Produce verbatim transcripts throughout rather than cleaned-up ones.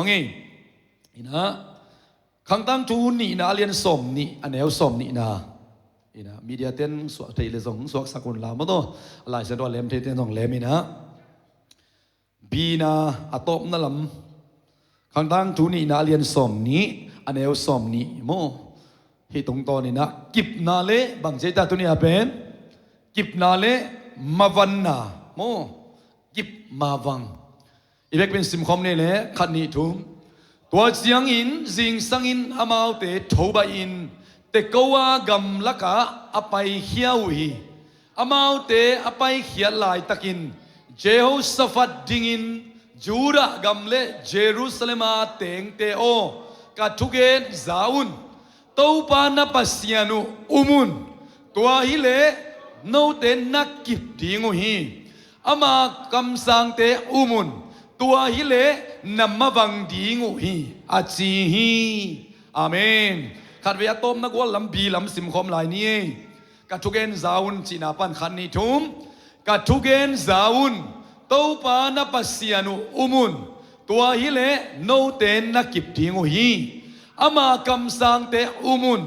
Hong ei. Ina, Khangtang thu nihna a lian sawm nih, a neu sawm nihna. Ina, media ten suak thei le zong suaksak un la maw taw. A Lai Siangtho a lem thei ten zong lem ina. Bina a tawpna lam. Khangtang thu nihna a lian sawm nih, a neu sawm nih maw. Hih tungtawn ina kipna le bang ci ei ta tuni a pen. Kipna le mavanna maw. Kip mavang. I vekpi in simkhawm ni le khat nih thum. Tua ciangin zingsangin amaute thobaihin Tekoa gam lakah a paikhia uh hi. Amaute a paikhiat laitakin Jehoshaphat dingin, Judah gam le Jerusalem a tengte aw, ka thugen za un. Topa na Pasian uh um un. Tua hileh note na kip ding uh hi. Ama kamsangte um un. Tua hileh na mavang ding uh hi, a ci hi. Amen. Khatvei a tawpna gual lam, bi lam simkhawm lai ni ei. Ka thugen za un cihna pan khat nih thum. Ka thugen za un. Topa na Pasian uh um un. Tua hileh note na kip ding uh hi. Ama kamsangte um un.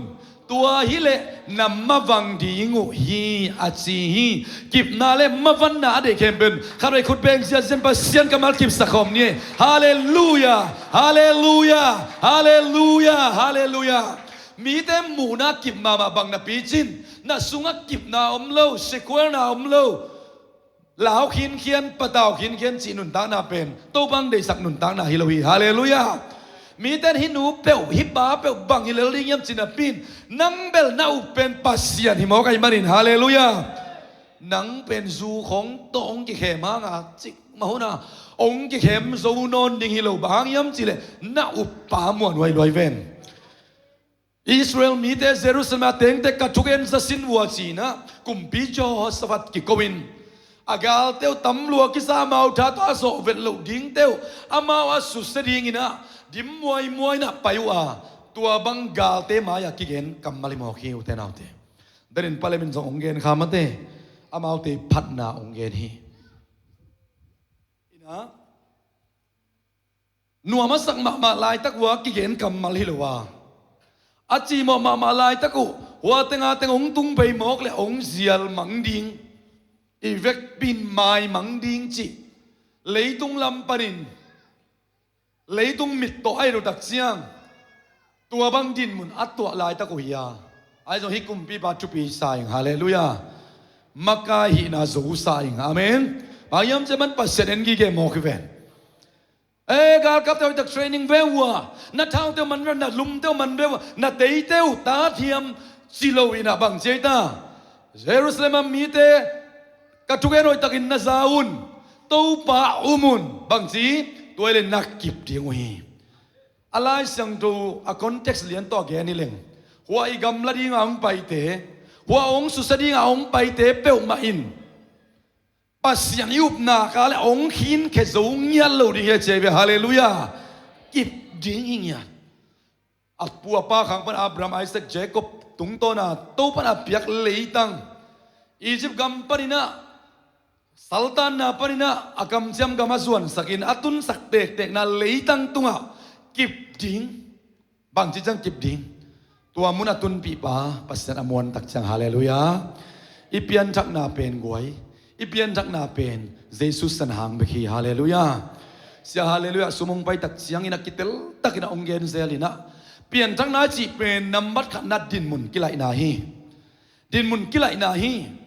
Tua hileh na mavang ding uh hi, a ci hi. Kipna le mavanna a deih khempeuh in khatvei khut beng ziahziah in Pasian kammal kipsak khawm ni ei. Halleluiah. Halleluiah. Halleluiah. Halleluiah. Mite muhna kip mahmah bang napi cin, na sungah kipna om lo, sekuelna om lo, lau khinkhian, patau khinkhian cih nuntakna pen Topa hong deihsak nuntakna hi lo hi. Halleluiah. Mite in hih nu peuh, hih pa peuh bang hi lel ding hiam cih napi in, nang bel na up pen Pasian hi mawk ahih manin. Halleluiah. Nang pen zu khong tawh hong kikhem hanga cik mahuna hong kikhem zo nawn ding hi lo, bang hang hiam cih leh na up pa muanhuai luai ven. Israel mite, Jerusalem a tengte ka thugen za sin vua ci-in ah kumpi Jehoshaphat kiko-in, a galte uh tam lua kisa, amau tha tawh a zawh vet loh dingte uh amau a susia dingin ah dim muaimuai-in ah pai uh a, tua bang galte mai-ah kigen kammal hi mawk hi, ute naute. Denin Pa Lem in zong hong gen kha mate, amaute phatna hong gen hi. Ina, nuam a sak mahmah laitak uh a kigen kammal hi lo a, a cimawh mahmah laitak uh, hua tenga teng hong tung bei mawk le hong zial mang ding, i vekpi in mai mang ding cih leitung lam panin leitung mit tawh a hi lo tak ciang, tua bang dinmun a tuah laitak uh hi a, ahi zong hih kumpipa thupi sa ing. Halleluiah. Makai hihna zo sa ing. Amen. Bang hiam cih leh Pasian en gige mawk hi ven. Eh, galkapte hoihtak training ve uh a, na thaute uh man ve uh a, na lumte uh man ve uh a, na teite uh tathiam ci lo-in ah bang ci ei ta? Jerusalem a mite, ka thugen hoihtakin na za un. Topa um un. Bang ci? Tua hileh na kip ding uh hi. A Lai Siangtho a context lian tawh a gen hi leng, hua i gamla dinga hong paite, hua hong susia dinga hong paite peuhmah in Pasian i upna ka le hong khinkhia zo ngiat lo ding hi a ci hi ve. Halleluiah. Kip ding hi ngiat. A pu a pa khang pan Abraham, Isaac, Jacob tungtawna Topa'n a piak leitang, Egypt gam panin ah, saltanna panin ah a kamciam gam a zuansakin a tunsak tektekna leitang tungah kip ding. Bangci ciang kip ding? Tua mun a tunpihpa Pasian a muan tak ciang. Halleluiah. I pianthakna pen guai, i pianthakna pen Jesu san hang bek hi. Halleluiah. Sia, halleluiah. Sum hong pai tak ciangin a kitel takin a hong gen zel in ah, pianthakna cih pen nambat khatna dinmun kilaihna hi. Dinmun kilaihna hi.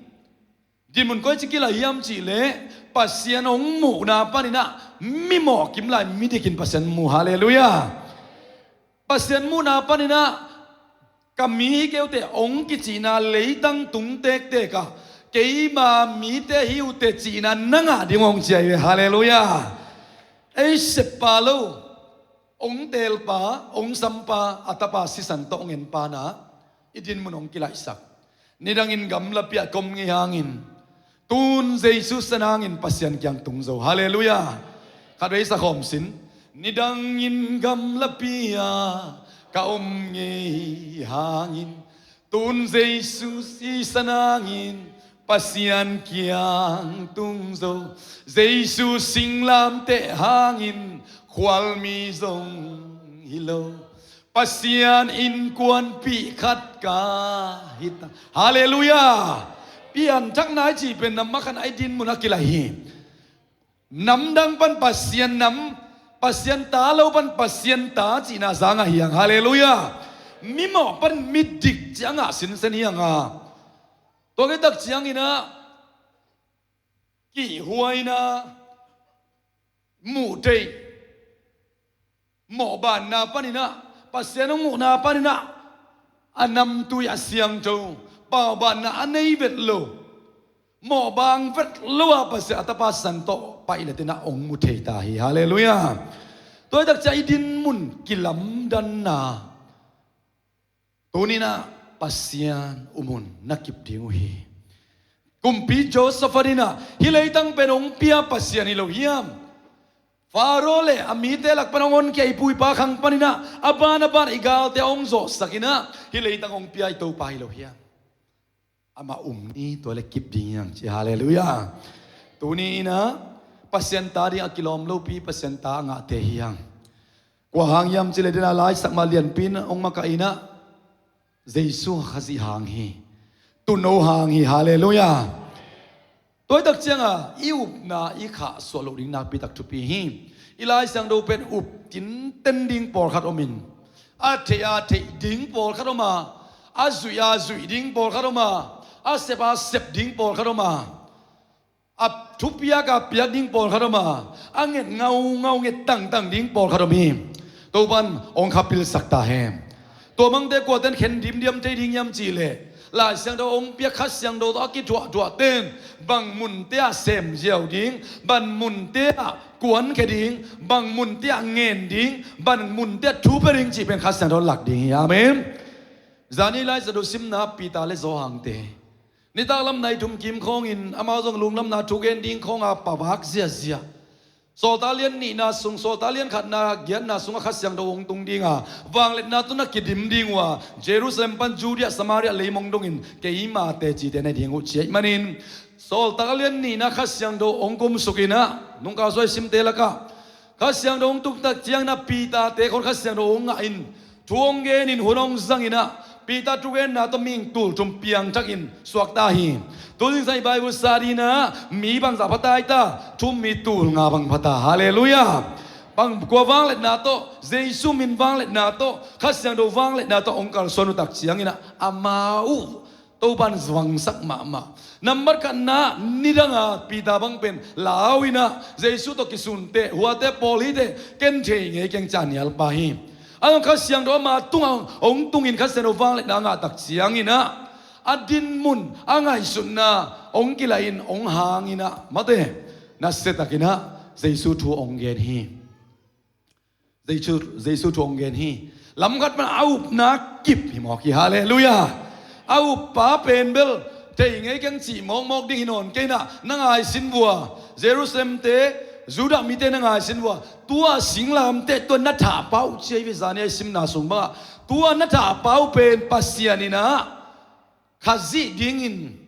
Dinmun koici kilaih hiam cih leh, Pasian hong muhna panin ah mi mawkim lai midikin Pasian mu. Halleluiah. Pasian muhna panin ah, ka mi hi kei uh teh hong kicihna leitang tung tektek ah, keima mite hi uh teh cihna na ngah ding uh hong ci hi ve. Halleluiah. Ei seppa lo, hong teelpa, hong sampa, a tapa sisan tawh hong enpa in ah, i dinmun hong kilaihsak. Nidangin gamlapi ah ka om ngei hangin, tu-in Jesu san hangin Pasian kiang tung zo. Halleluiah. Khatvei sa khawm sin. Nidangin gamlapi ah ka om ngei hangin, tu-in Jesu sisan hangin Pasian kiang tung zo. Jesu singlamteh hangin Khualmi zong hi lo, Pasian innkuanpih khat ka hi ta. Halleluiah. Pianthakna i cih pen namma khat a i dinmun a kilaih hi. Namdang pan Pasian nam, Pasian ta lo pan Pasian ta cihna zangah hiang. Halleluiah. Mimawh pan midik ciangah sinsen hiang a, tua khit tak ciangin ah kihhuaina, muh theih, mawhbanna panin ah, Pasian hong muhna panin ah, a namtui a siangtho, paubanna a nei vet lo, mawhbang vet lo a Pasian a tapa san tawh paih letin ah hong mu thei ta hi. Halleluiah. Tua hi tak ciang i dinmun kilamdanna, tuni-in ah Pasian um un, na kip ding uh hi. Kumpi Jehoshaphat in ah hih leitang pen hong pia Pasian hi lo hiam? Faro le a mite lak pan hong honkhia i pu i pa khang panin ah a ban a ban i galte hong zawhsak in ah hih leitang hong pia i Topa hi lo hiam? Amah um ni, tua leh kip ding hiang ci. Halleluiah. Tuni-in ah Pasian ta ding a kilawm lopi Pasian ta a ngahte hiang. Kua hang hiam cih leh, dena laisak mah lianpi in hong makaih in ah, Jesu Khazih hang hi. Tuuno hang hi. Halleluiah. Tua hi tak ciangah i upna i khahsuah loh ding nakpi tak thupi hi. I Lai Siangtho pen up tinten ding pawlkhat om in, a theih a theih ding pawlkhat om a, a zuih a zuih ding pawlkhat om a, a sep a sep ding pawlkhat om a, a thupiak a piak ding pawlkhat om a, a nget ngaungau, nget tangtang ding pawlkhat om hi. Topan hong khapilsak ta hen. Tua mangte kuaten khen dimdiam thei ding hiam cih leh, Lai Siangtho hong piak Kha Siangtho tawh a kithuahthuahte in bang munte ah sem ziau ding, bang munte ah kuankhia ding, bang munte ah ngen ding, bang munte ah thu pia ding cih pen Kha Siangtho lak ding hi. Amen. Zani Lai Siangtho simna Peter le Johan te, nitak lam nai thum kim khawngin amau zong lungdamna thu gen ding khawng a pavak ziazia. Sawltak lian nihna sung, Sawltak lian khatna giatna sungah Kha Siangtho hong tung ding a, vangliatna tawh na kidim ding uh a, Jerusalem pan Judea, Samaria leimong dongin keima tecite na hi ding uh ci ahih manin, Sawltak lian nihna Kha Siangtho hong kumsuk in ah, nungkal sung i simte lakah Kha Siangtho hong tung tak ciangin ah Peter te khawng Kha Siangtho hong ngah in, thu hong genin hun hong zangin ah, Peter thugenna tawh mihing tul thum piangthakin suakta hi. Tu zingsang i Bible study-na mi bangzah pha ta i ta? Thu-um mi tul nga bang pha ta. Halleluiah. Bang kua vangliatna tawh, Jesu min vangliatna tawh, Kha Siangtho vangliatna tawh hong kalsuan uh tak ciangin ah, amau Topan zuangsak mahmah. Nambat khatna, nidanga Peter bang pen lau in ah Jesu tawh kisun teh, huate pawl hi teh, ken thei ngei keng ci-a nialpa hi. A zong Kha Siangtho ama tungah hong tungin Kha Siangtho vangliatna a ngah tak ciangin ah, a dinmun, a ngaihsutna hong kilaih in, hong hang in ah, mate, nasiatakin ah Jesu thu hong gen hi. Jesu, Jesu thu hong gen hi. Lamkhat pan a upna kip hi mawk hi. Halleluiah. A uppa pen bel thei ngei keng cih mawkmawk ding hi nawn kei in ah, na ngaisin vua, Jerusalem te, Judah mite na ngaisin vua, tua singlamteh tua na thahpa uh ci hi ve. Zani a i simna sung bangah, tua na thahpa uh pen Pasian in ah Khazih dingin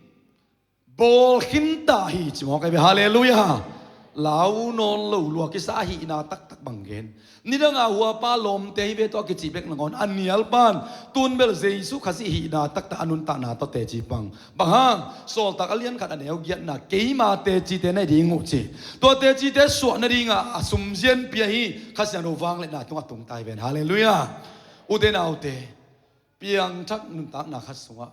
bawl khin ta hi ci mawk ahi ve. Halleluiah. Lau nawn lo lua kisa ahihna taktak bang gen. Nidanga huapa lawmte hi ve tawh a kici bek nangawn, a nialpan tun bel Jesu Khazih hihna taktak a nuntakna tawh teci pang. Bang hang? Sawltak a lian khat a neu giatna, keima tecite na hi ding uh ci. Tua tecite suah nadinga a sumzian pia hi. Kha Siangtho vangliatna tungah tung ta hi ven. Halleluiah. Ute naute, piangthak nuntakna khat sungah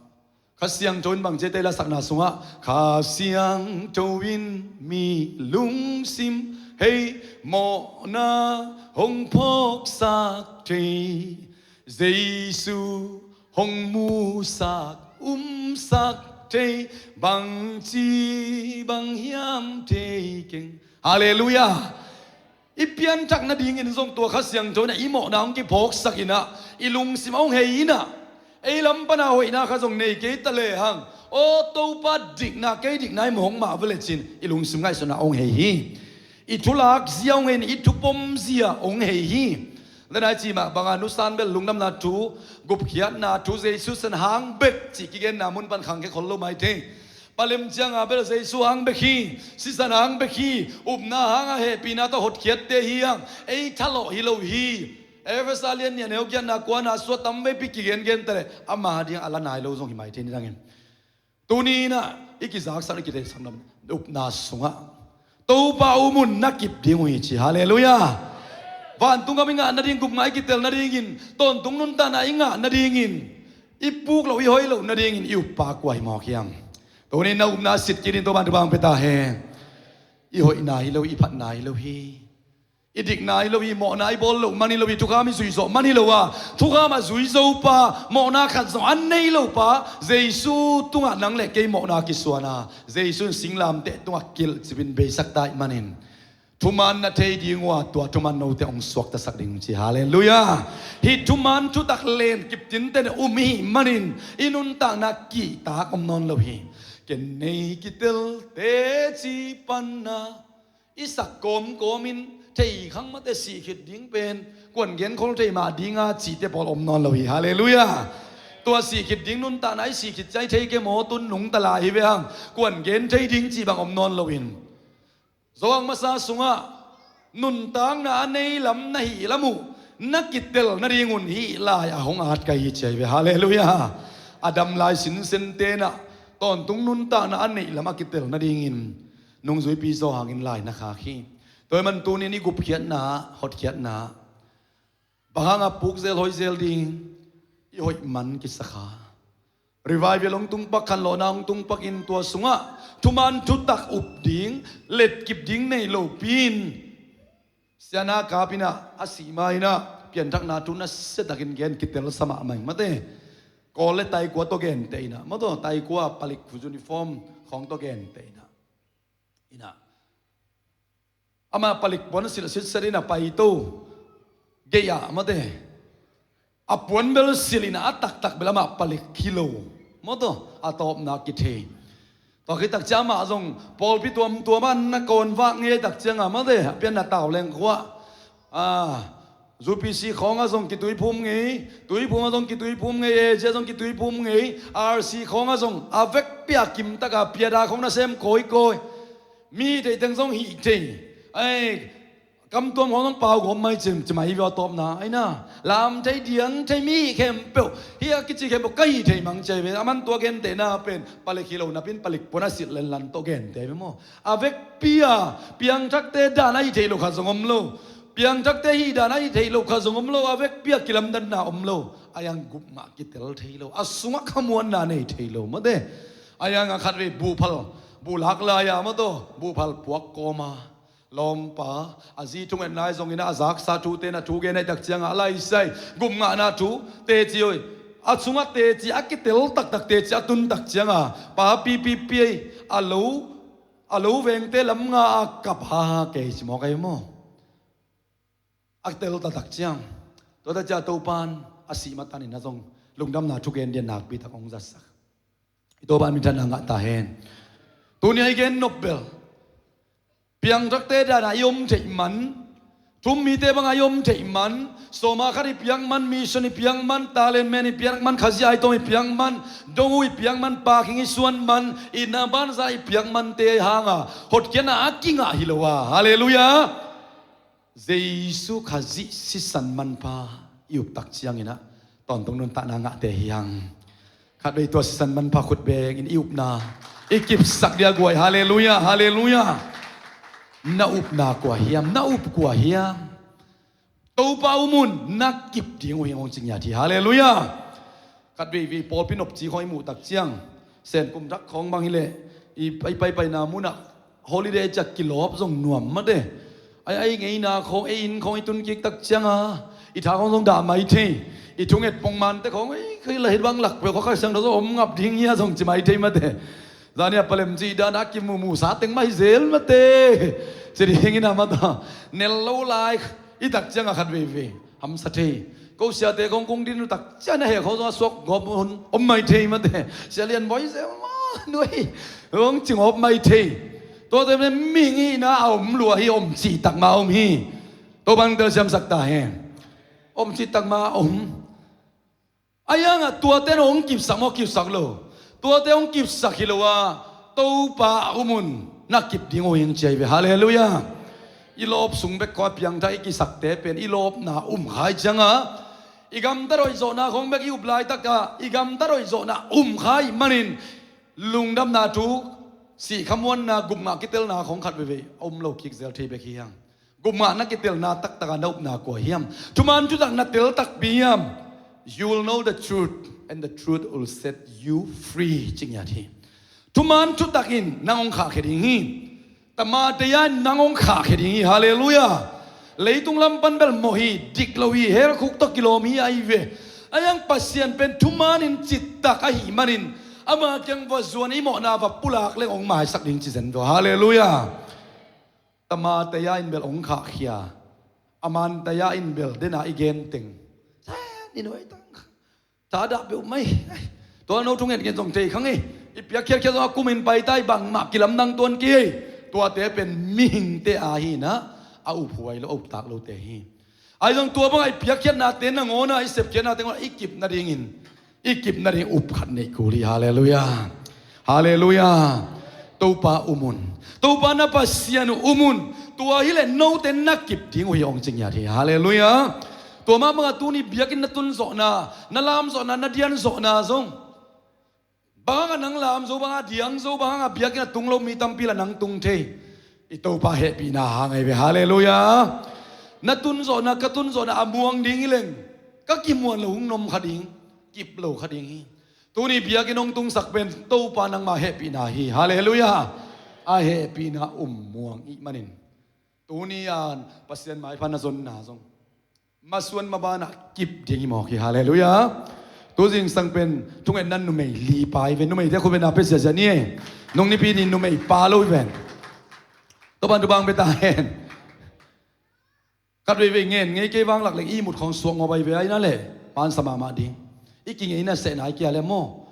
Kha Siangtho in bang ci hiam cih leh, a sakna sungah, Kha Siangtho in mi lungsim hei mawhna hong phawksak thei, Jesu hong musak umsak thei, bangci bang hiam thei keng. Halleluiah. I pianthak nadingin zong tua Kha Siangtho in ah i mawhna hong kiphawksak in ah, i lungsim hong hei in ah, ei lam pana hoihna khat zong nei kei ta lehang, aw Topa, dikna, kei dikna i mawh hong mah ve le cin, i lungsim ngaihsutna hong hei hi. I thulak zia hong hei in, i thupom zia hong hei hi. Dena i cih mah banga nusan bel lungdamna thu, gupkhiatna thu, Jesu san hang bek cih kigenna mun pan khangkhia khol lo mai thei. Palem cianga bel Jesu hang bek hi, sisan hang bek hi, upna hanga hehpihna tawh hotkhiatte hi hang, ei thalawh hi lo hi. Efesa lian nih a neu giatna kuana sua tam veipi kigengen ta leh ama ding a la nai lo zong hi mai thei ni dangin. Tuni inah i kizaksak, i kiteeksak na upna sungah Topa um un na kip ding uh hi ci. Halleluiah. Vantung gam i ngah nading, gupngah i kitel nadingin, tawntung nuntakna i ngah nadingin, i puk loh i hoi loh nadingin i uppa kua hi mawk hiam? Tuni na upna sit kidin Topa in thupha hong pia ta hen. I hoihna hi lo, i phatna hi lo hi. I dikna hi lo hi, mawhna i bawl loh man hi lo hi, thukham i zuih zawh man hi lo a, thukham a zui zo pa, mawhna khat zong a nei lo pa, Jesu tungah nang le kei mawhna kisuan a, Jesu in singlamteh tungah kilhcip in beisak ta ahih manin, thuman na thei ding uh a, tua thuman note hong suaktasak ding ci. Halleluiah. Hih thuman thutak len kiptinte na um i hih manin i nuntakna kihtak om nawn lo hi. Ken nei kitel teci panna i sak kawmkawmin thei khang mate, sih khit ding pen kuan genkhol thei mah dinga cihte pawl om nawn lo hi. Halleluiah. Tua sih khit ding nuntakna i sih khit ciang i thei kei maw, tun nungta lai hi ve hang, kuan gen thei ding cih bang om nawn loin, Johan masa sungah nuntakna a nei lam na hih lam uh na kitel nadingun hih lai a hong at ka hi ci ahi ve. Halleluiah. A dam lai sinsen tenah tawntung nuntakna a neih lam a kitel nadingin nungzuipi Johan in lai na khak hi. Tua ahih man tunin i gupkhiatna, hotkhiatna, bang hanga puk zel hoi zel ding, i hoih man kisa kha. Revival hong tung pak, khanlawhna hong tung pakin tua sungah thuman thutak up ding, letkip ding nei lopi in, siana kap inah a sih ma inah pianthakna thu nasiatakin gen, kitel sa mahmah ing mate. Kawl le taikua tawh genteh inah maw taw, taikua palik khu uniform khawng tawh genteh inah, inah ama palik puan silh sitset inah paito gei-ah mate, a puan bel silh inah a taktak bel amah palik hi lo maw taw, a tawpna kithei. Tua khit tak ciang amah zong pawlpi tuamtuam ah na kawn vak ngei tak cianga mate, a pianna tau leng khua, a, U P C khawngah zong kituiphum ngei, tuiphum ah zong kituiphum ngei, A J ah zong kituiphum ngei, R C khawngah zong a vekpi a kimtaka piada khawng nasem kawikawi. Mi hih theih teng zong hih thei. Ai, kamtuam khawng zong pau gawp mai cim, cim ahi via tawpna. Aina, lam thei diang thei mi khempeuh, hih a kici khempeuh ka hih thei mang ci ahi ve. A man tua gentehna pen palik hi lo napin palik puan a silh lenlan tawh genteh ve maw. A vekpi a piangthakte dan a hih theih loh khat zong om lo. Piangthakte hih dan a hih theih loh khat zong om lo, a vekpi a kilamdanna om lo. A yang gupngah kitel thei lo, a sungah khamuanna nei thei lo mate. A yang a khatvei buhphal, buhlak lai-a maw taw, buhphal puak kawma lawmpa, a zi thungetna ahi zongin a zaksa thute na thu gen ahi tak cianga a laisai gupngahna thu teci oi, a sungah teci a kitel taktak, teci a tun tak cianga pa pipipi a lo, a lo vengte lam nga a kap ha kei ci mawk ahi maw. A tel taktak ciang, tua ta cia Topan a sih matanin a zong lungdamna thugen dia nakpi tak hong zatsak. I Topan minthanna ngah ta hen. Tuni a i gen nop bel piangthakte dana i om theih man, thum mite banga i om theih man, sawma khat i piak man, mission i piak man, talent man i piak man, khazia i tawm i piak man, dong uh i piak man, paking i suan man, i na banza i piak mante hanga hotkhiatna a kingah hi lo a. Halleluiah. Jesu Khazih sisan manpha i uptak cianginah tawntung nuntakna ngahte hi hang. Khatvei tua sisan manpha khut bengin i upna i kipsak dia guai. Halleluiah, halleluiah. Na upna kua hiam, na up kua hiam? Topa umun na kip ding uh hi ngong cingiat hi. Halleluiah. Khatveivei pawlpi nopci khawng i muhtak ciang, Senkum dak khawng bang hileh i paipaina munah holiday ciah kilawp zong nuam mate. Ai, ai ngeina khawng, ei inn khawng i tunkik tak cianga i tha khawng zong dah mai thei. I thunget pongmante khawng ei, khei la hit bang lak peuh khawng khaisiang tha zong om ngap ding hia zong ci mai thei mate. Zania palem ci dana kimuhmuhsa teng mah hi zel mate. Ci dingin a mata nel lo lai i tak cianga khatveivei hamsa thei. Ko siate khawng kong din uh tak ciana heh khawng zong a suak gawp hun om mai thei mate. Sia lian bawi zel ma nuai hong cingawp mai thei. Tuate mihing hihna a om lua hi, om cihtak ma om hi. Topan telsiamsak ta hen. Om cihtak ma om. A iangah tuate na hong kipsak maw, kipsak lo? Tuate hong kipsak hi lo a, Topa a um un, na kip ding uh hi ing ci ahi ve. Halleluiah. I lawp sung bek khawng a piangthak i kisakte pen i lawpna um kha hi ciangin, i gamtat hoih zawhna khawng bek i up laitak a, i gamtat hoih zawhna um kha ahih manin lungdamna thu, sihkhamuanna, gupngah kitelna khawng khat veivei a um lo kik zel thei bek hi hang. Gupngah na kitelna taktak a na upna kua hiam? Thuman thutak na tel takpi hiam? You will know the truth, and the truth will set you free, ci ngiat hi. Thuman thutak in nang hong khahkhia ding hi. Tama teya in nang hong khahkhia ding hi. Halleluiah. Leitung lam pan bel mawh hi, dik lo hi, hell khuk tawh kilawm hi ahi ve. Ahi hang Pasian pen thuman in cittak ahih manin, ama kiang va zuan, i mawhna va pulak leng hong maisak ding ci zen zaw. Halleluiah. Tama teya in bel hong khahkhia, a man teya in bel dena i gen teng, sa ni nuai tang, thadah peuh mai. Tua no thungetnget zong thei khang hi. I piakkhiatkhiat zong a kumin paita hi, bangmah kilamdang tuan kei. Tuate pen mihingte a hi na, a uphuai lo, a uptak lote hi. Ahi zong tua bangah i piakkhiatnate nangawn a, i sepkhiatnate nangawn a i kip nadingin, i kip nading up khat neih kul hi. Halleluiah. Halleluiah. Topa um un. Topa na Pasian uh um un. Tua hileh note na kip ding uh hi hong ci ngiat hi. Halleluiah. Tua mah bangah tuni biakinn na tun zawhna, na lam zawhna, na dian zawhna zong, bang hangah nang lam zo, bang hangah diang zo, bang hangah biakinn a tung lo mi tampi la nang tung thei. I Topa hehpihna hang ahi ve. Halleluiah. Na tun zawhna, ka tun zawhna a muang ding hi leng, ka kimuan lo hong nom kha ding, kip lo kha ding hi. Tuni biakinn hong tungsak pen Topa nangma hehpihna hi. Halleluiah. A hehpihna um muang ih manin, tuni a Pasian maipha na zonna zong masuan mabanah kip ding hi mawk hi. Halleluiah. Tu zingsang pen thungetna numei li pai ve. Numeite khut bengna pia ziazia ni. Nung nipi ni numei pa lo hi ven. Topan tu bang beta hen. Khat veivei ngen ngei kei vang lak leng i mut khawng suak ngawp ahi ve, ahi na le, mansa mahmah ding. I kingei na sehna i kia le maw.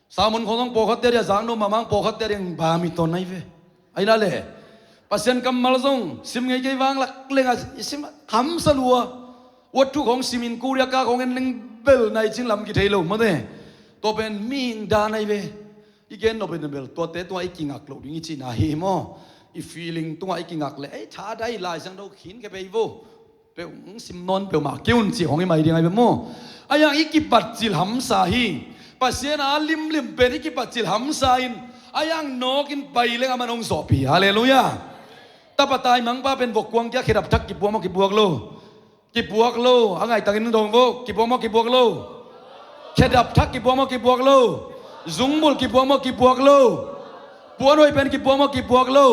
Sermon khawng zong pawlkhatte a dia zak no mahmah, pawlkhatte a dia bamiton ahi ve, ahi na le. Pasian kammal zong sim ngei kei vang lak leng a i sim hamsa lua. Uat thu khawng simin Korea ka khawng en leng bel nai cin lam kithei lo mate. Tua pen mihing dan ahi ve. I gen nop in a bel tuate tungah i kingak loh ding i cihna hi maw. I feeling tungah i kingak leh ei tha dai Lai Siangtho khin khe pei vo. Peuh hong sim nawn peuhmah kei un cih hong i mai ding ahi ve maw. Ahi hang i kipatcil hamsa hi. Pasian a limlim pen i kipatcil hamsa in, ahi hang nawkin pai leng aman hong zawhpih hi. Halleluiah. Tapa taimangpa pen vokkuang kia khedap thak kipuak maw kipuak lo? Kipuak lo. A ngaitakin dong vo. Kipuak maw kipuak lo? Khedap thak kipuak maw kipuak lo? Zungbulh kipuak maw kipuak lo? Puanhoih pen kipuak maw kipuak lo?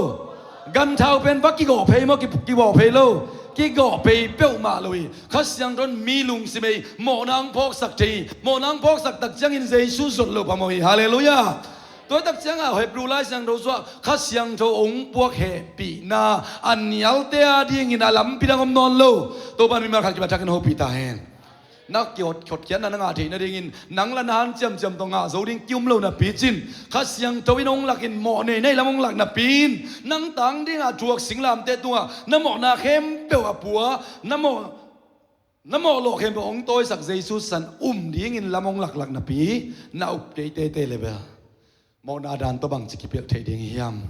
Ganthau pen va kigawh phei maw ki, kigawh phei lo? Kigawh phei peuhmah lo hi. Kha Siangtho in mi lungsim ei mawhna hong phawksak thei hi. Mawhna hong phawksak tak ciangin Jesu zot lo phamawh hi. Halleluiah. Tua tak ciangah Hebrew Lai Siangtho sungah Kha Siangtho hong puak hehpihna a nialte a dingin a lampi dang om nawn lo. Topa mimal khat kipat thakin hopih ta hen. Na kihotkhiatna na ngah theih nadingin nang la na hanciamciam tawh ngah zo ding ki-um lo napi cin, Kha Siangtho in hong lakin mawh nei na hih lam hong lak napi in, nang tang dingah thuak singlamteh tungah na mawhna khempeuh a pua, na mawh, na mawh lawh khempeuh hong tawisak Jesu san um dingin lam hong laklak napi na up teitei te le bel, mawhna dan tawh bangci kipelh theih ding hiam?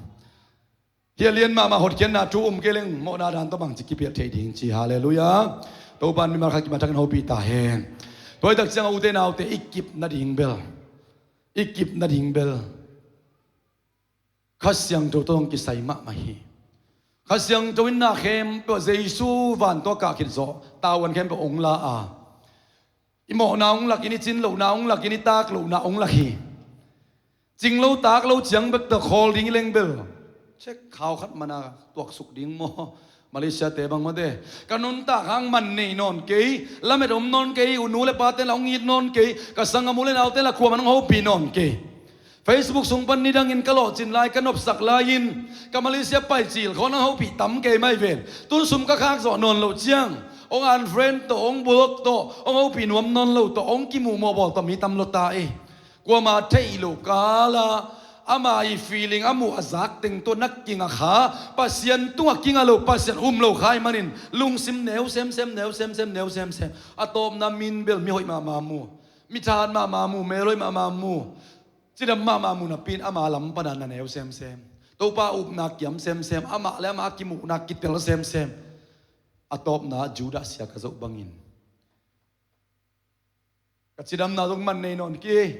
Hih a lian mahmah hotkhiatna thu um kei leng mawhna dan tawh bangci kipelh theih ding ci. Halleluiah. Topan mimal khat kimat thakin hopih ta hen. Tua hi tak ciangah ute naute i kip nading bel, i kip nading bel Kha Siangtho tawh hong kisai mahmah hi. Kha Siangtho in na khempeuh Jesu van tawh kah khit zawh tavuan khempeuh hong la a, i mawhna hong lakin, i cin lohna hong lakin, i tak lohna hong lak hi. Cing lo tak lo ciang bek tawh khawl ding i leng bel, cek khau khat mana tuaksuk ding maw? Malaysia te bang mate. Ka nuntak hang man nei nawn kei, lamet om nawn kei, u nu le pa ten la hong it nawn kei, ka sanggam u le nau ten la kuaman hong hopih nawn kei. Facebook sung pan nidangin ka lawhcin lai, ka nopsak lai-in ka Malaysia pai cil khawng hong hopih tam kei mai ven. Tun sum ka khak zawh nawn loh ciang hong unfriend tawh, hong block tawh, hong hopih nuam nawn lo tawh, hong kimuh mawhbawl tawh mi tam lua ta ei. Kuama theih loh kala ama i feeling a muh a zak teng tawh na kinga kha, Pasian tungah kinga lo, Pasian um lo kha ahih manin lungsim neu semsem, neu semsem, neu semsem. A tawpna min bel mi hoih mahmah mu, mi thahat mahmah mu, mel hoih mahmah mu. Cidam mahmah mun a pin ama lam pana na neu semsem. Topa upna kiam semsem, amah le amah a kimuhna kitel semsem. A tawpna Judah sia ka zoh bangin. Ka cidamna zong man nei nawn kei.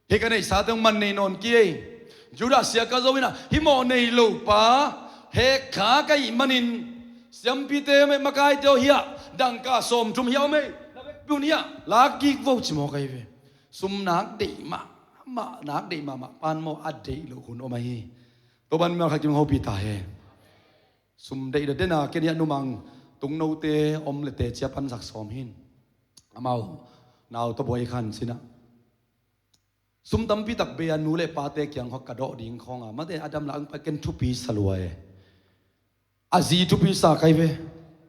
Hih ka neihsate zong man nei nawn kei. Judah sia ka zoh inah, hih mawh nei lo pa, heh kha ka hih manin, siampite makaite aw hiah, dangka sawmthum hiah aw mei, na vekpi un hiah, lak kik vo ci maw ka hi ve. Sum nak deih mahmah, nak deih mahmah pan maw a deih loh hun om ahi. Tua ban mial khat kim hopi ta he. Sum deih dena ken hiah numang tungnote om le teci a pansak sawm hin. Amau nau tawh buai khan sinah. Sum tampi tak bei a nu le pate kiang khawng ka dawh ding khawng a, mate a dam la ang pa ken thupi sa lua e. A zi thupi sa kai ve.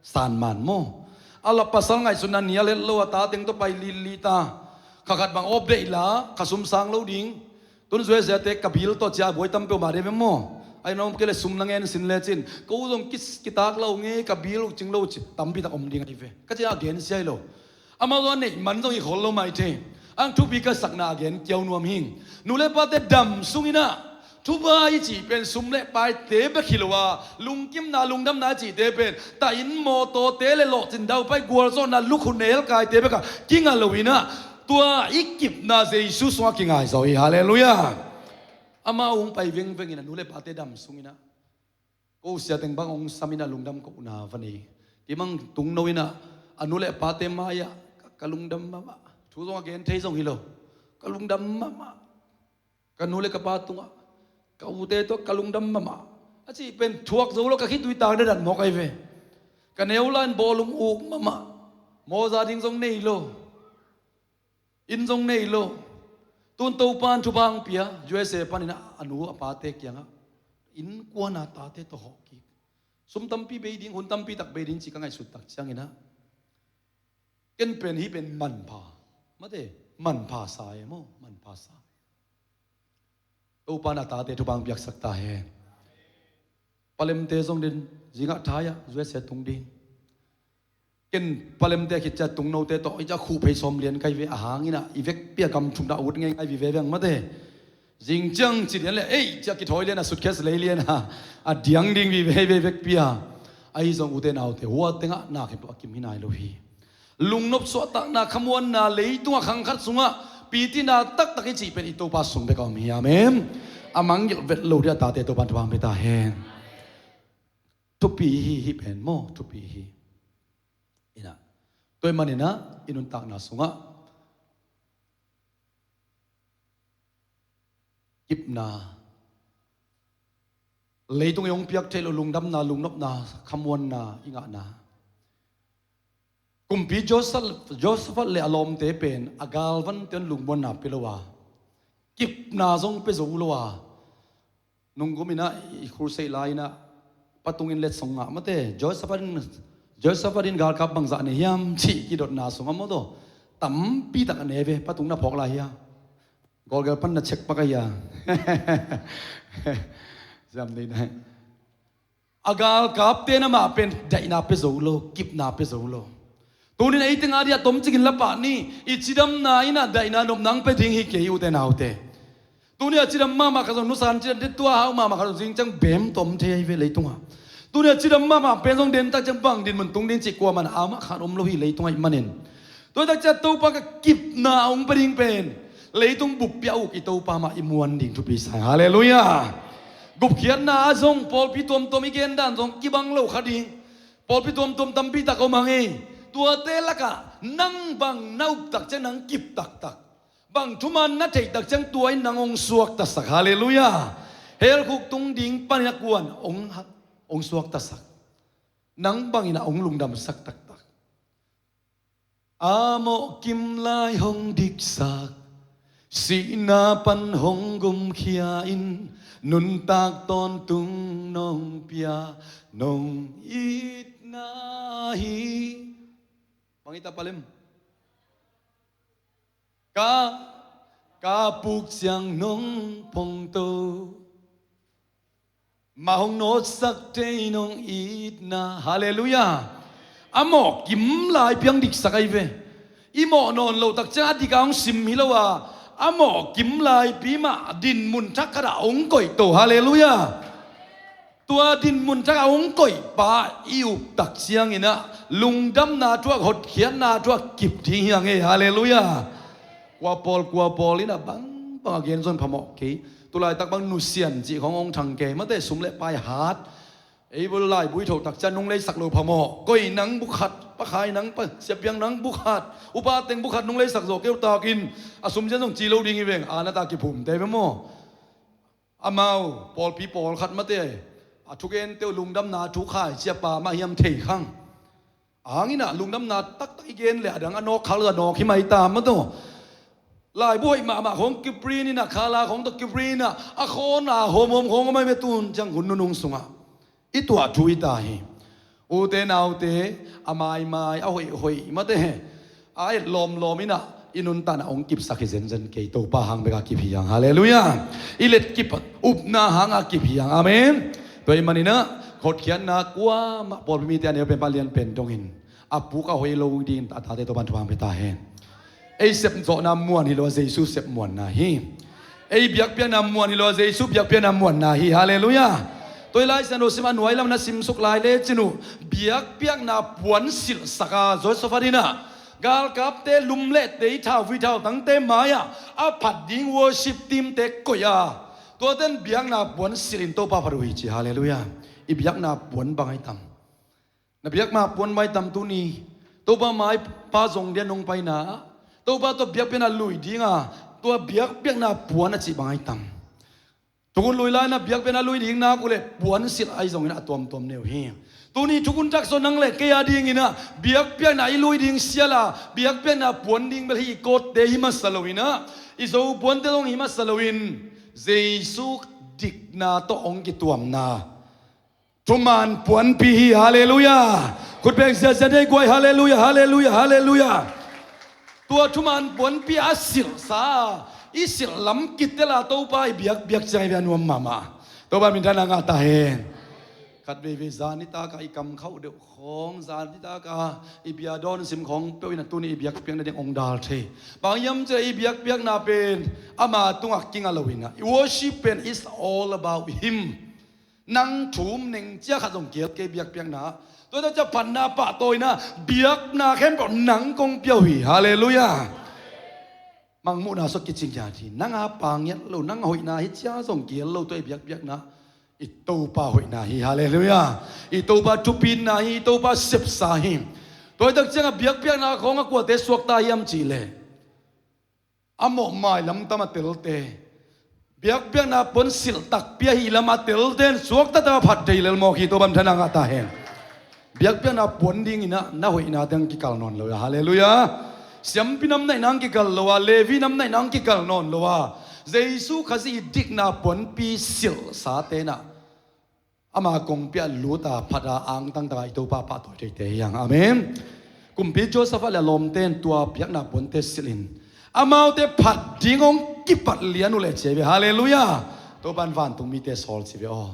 San man maw? A la pasal ngaihsutna nia let lo a, ta teng tawh pai lilli ta. Kha khat bang awp deih la, kha sum sang lo ding. Tun zuai zia te ka bil tawh cia buai tam peuh mah dei ve maw? Ai nawm kei le sum na ngen sin le cin. Ko zong kis kitak lo nge ka bil uh cing lo ci. Tampi tak om ding ai ve. Ka cia a gen sia hi lo. Amau zong a neih man zong hi khol lo mai thei. Ang thupi ka sakna a gen kiau nuam hing. Nu le pate dam sunginah thupha i cih pen sum le paite bek hi lo a, lungkimna lungdamna i cihte pen ta in mawtawte le lawhcin daupai gualzawhna lukhu nelkaite bekah kinga lo inah tua i kipna Jesu sungah kingai zaw hi. Halleluiah. Amau hong pai vengveng inah nu le pate dam sunginah ko sia teng bang hong sam inah lungdam kohna va nei. Kimang tungno inah a nu le pate mai-ah ka, ka lungdam mahmah. Thu zong a gen thei zong hi lo. Ka lungdam mahmah. Ka nu le ka pa tungah ka ute tawh ka lungdam mahmah. A cih pen thuak zo lo ka khitui tak dadan mawk ai ve. Ka neu lain bawlung uk mahmah. Mawza ding zong nei lo. Inn zong nei lo. Tun Topan thupha hong pia, U S A panin a nu a pate kiangah innkuana tate tawh hawh kik. Sum tampi bei ding, hun tampi tak bei ding cih ka ngaihsut tak cianginah ken pen hih pen manpha. Mate, manpha sa e maw, manpha sa. Topa na tate thupha hong piaksak ta hen. Palemte zong den zingah thai-ah U S A tung ding. Ken palemte khit cia tungnote tawh i cia khuh phei sawm lian kai ve a hanginah i vekpi a gam thumna a ut ngeingai vive veng mate. Zing ciang ci lian le ei cia kithawi lian a suitcase lei lian a a diang ding vive vei vekpi a. Ahi zong ute naute hua tengah nak hi pawh a kim hi nai lo hi. Lungnop suahtakna khamuanna leitungah khang khat sungah pitina taktak i cih pen i Topa sung bek a om hi. Amen. A mangngilh vet lo dih a tate Topa thupha hong pia ta hen. Thupi hi, hih pen maw thupi hi. Inah tua ahih maninah i nuntakna sungah kipna, leitung i hong piak theih loh lungdamna, lungnopna, khamuanna i ngahna. Kumpi Joseph, Josephat le a lawmte pen a galvante in lungmuanna pia lo a, kipna zong pia zo lo a. Nungkum inah i crusade lai inah patung in letsong ngah mate. Josephat in, Josephat in galkap bangzah nei hiam cih kidotna sungah maw taw tampi tak a nei ve. Patung na phawk lai hia? Gawlgel pan na check pak ahi a. Zam dei nai. A galkapte namah pen daihna pia zo lo, kipna pia zo lo. Tunin ei tengah dih a tomcikin la pah ni, i cidamna inah daihna nopna ang pia ding hi kei ute naute. Tuni a cidam mahmah khat zong nusan cidam dih tua hau mahmah khat zong zing ciang bem tom thei ahi ve leitungah. Tuni a cidam mahmah pen zong den tak ciang bang din mun tung ding cih kuamah na amah khan om lo hi leitungah i manin. Tua tak ciang Topa ka kipna a hong pia ding pen leitung buppi a uk i Topa mah i muan ding thupi sa hi. Halleluiah. Gupkhiatna ah zong pawlpi tuamtuam i gen dan zong kibang lo kha ding. Pawlpi tuamtuam tampi tak om hang ei. Tuate lakah nang bang na up tak ciang nang kip taktak, bang thuman na theih tak ciang tua in nang hong suaktasak. Halleluiah. Helkhuk tung ding panin a kuan hong, hong suaktasak. Nang bangin a hong lungdamsak taktak. A mawh kim lai hong diksak, sihna pan hong gumkhia in, nuntak tawntung nong pia, nong itna hi. Bang i ta palem. Ka, ka puk ciang nong pongto. Mah hong nawtsak thei nong itna. Halleluiah. A mawh kim lai piang diksak ahi ve. I mawh nawn loh tak ciang a dik a hong sim hi lo a, A mawh kim laipi mah dinmun thak khat ah hong koih to. Halleluiah. Tua dinmun thak ah hong koih pa i up tak ciangin ah lungdamna thu ah, hotkhiatna thu ah kip ding hi hang e. Halleluiah. Kua pawl kua pawl in ah bangbang a gen zong phamawh kei. Tulaitak bang nusian cih khong hong thang kei mate, sum le pai hat. Ei bul laibu i thoh tak ciang nung leisak lo phamawh. Koi nang bukhat, Pa Khai nang, Pa Sia Piang nang bukhat, upa teng bukhat nung leisak zawh kei uh takin a sum ciang zong ci lo ding hi veng, a na ta kiphum te ve maw? Amau pawlpi pawlkhat mate a thugente uh lungdamna thu khaici a pa mah hiam thei khang. Hang in ah lungdamna taktak i gen le a dang a nawk khak lo a nawk hi mai ta maw taw. Laibu hoih mahmah khong kiprint in ah, khala khong tawh kiprint in ah, a khawn a hawmhawm khong a mai ve, tun ciang hun nunung sungah i tuah thu hi ta hi. Ute naute, a maimai a hoihhoih mate a et lawmlawm in ah i nuntakna hong kipsak hi zenzen kei. Topa hang bek a kip hi hang. Halleluiah. I letkip upna hang a kip hi hang. Amen. Tua ahih manin ah hotkhiatna kuamah pawlpi mite a neu pen, pa lian pen dongin a puk a hoih lo dingin a tate Topa'n thupha hong pia ta hen. Ei sep zawhna muan hi lo a, Jesu sep muanna hi. Ei biakpiakna muan hi lo a, Jesu biakpiakna muanna hi. Halleluiah. Tua i Lai Siangtho sim a nuai lam na simsuk lai lecin uh, biakpiakna puan silhsak a, Jehoshaphat in ah galkapte lum le tei, thauvui thautangte mai-ah a phat ding worship team-te koih a, tuate in biakna puan silhin Topa phat uh hi ci. Halleluiah. I biakna puan bang ahi tam? Na biakna puan bang ahi tam tuni? Topa maipa zong dia nong paina, Topa tawh biakpiakna lui dinga, tua biakpiakna puan a cih bang ahi tam? Thukhun lui lai-in ah biakpiakna lui ding nak uh leh puan silh ahi zongin a tuamtuam nei uh hi. Tuni thukhun thak sung nang le kei a dingin ah biakpiakna i lui ding sial a, biakpiakna puan ding bel hi i kawtte hi masa loin ah, i Zo puante zong hi masa loin, Jesu dikna tawh hong kituamna thuman puanpi hi. Halleluiah. Khut beng ziahziah dei guai. Halleluiah, halleluiah, halleluiah. Tua thuman puanpi a silhsa, i silh lam kitel a Topa i biakpiak ciang i bia nuam mahmah. Topa minthanna ngah ta hen. Khat veivei zan nitak a i kam khauh deuh khong, zan nitak a i bia dawn sim khong peuh in ah tuni i biakpiakna ding hong dal thei. Bang hiam cih leh i biakpiakna pen ama tungah kinga loin ah, i worship pen is all about him. Nang thum neng cia khat zong kihel kei biakpiakna. Tua tak ciang phatna, pahtawina, biakna khempeuh nang kong pia uh hi. Halleluiah. Mangmuhna sawt kicing kiat hi. Nang a pa ngiat lo, nang a hoihna hi cia zong kihel lo, tua i biakpiakna i Topa hoihna hi. Halleluiah. I Topa thupitna hi, i Topa sepsa hi. Tua i tak ciang a biakpiakna khong a kuate suakta hiam cih leh, a mawh mailam tam a telte, biakpiakna puan silh takpi ahih lam a telte in suakta tak a phat thei lel mawk hi. Topa minthanna ngah ta hen. Biakpiakna puan dingin ah na hoihna teng kikal nawn lo a. Halleluiah. Siampi nam naihna hong kikal lo a, Levi nam naihna hong kikal nawn lo a, Jesu Khazih i dikna puanpi silhsate in ah ama kongpi ah lut a, phat a, angtang tak a i Topa pahtawi theite hi hang. Amen. Kumpi Jehoshaphat le a lawmte in tua biakna puante silhin amaute phat ding hong kipat lian uh leh ci hi ve. Halleluiah. Topa in vantung mite sawl ci hi ve aw.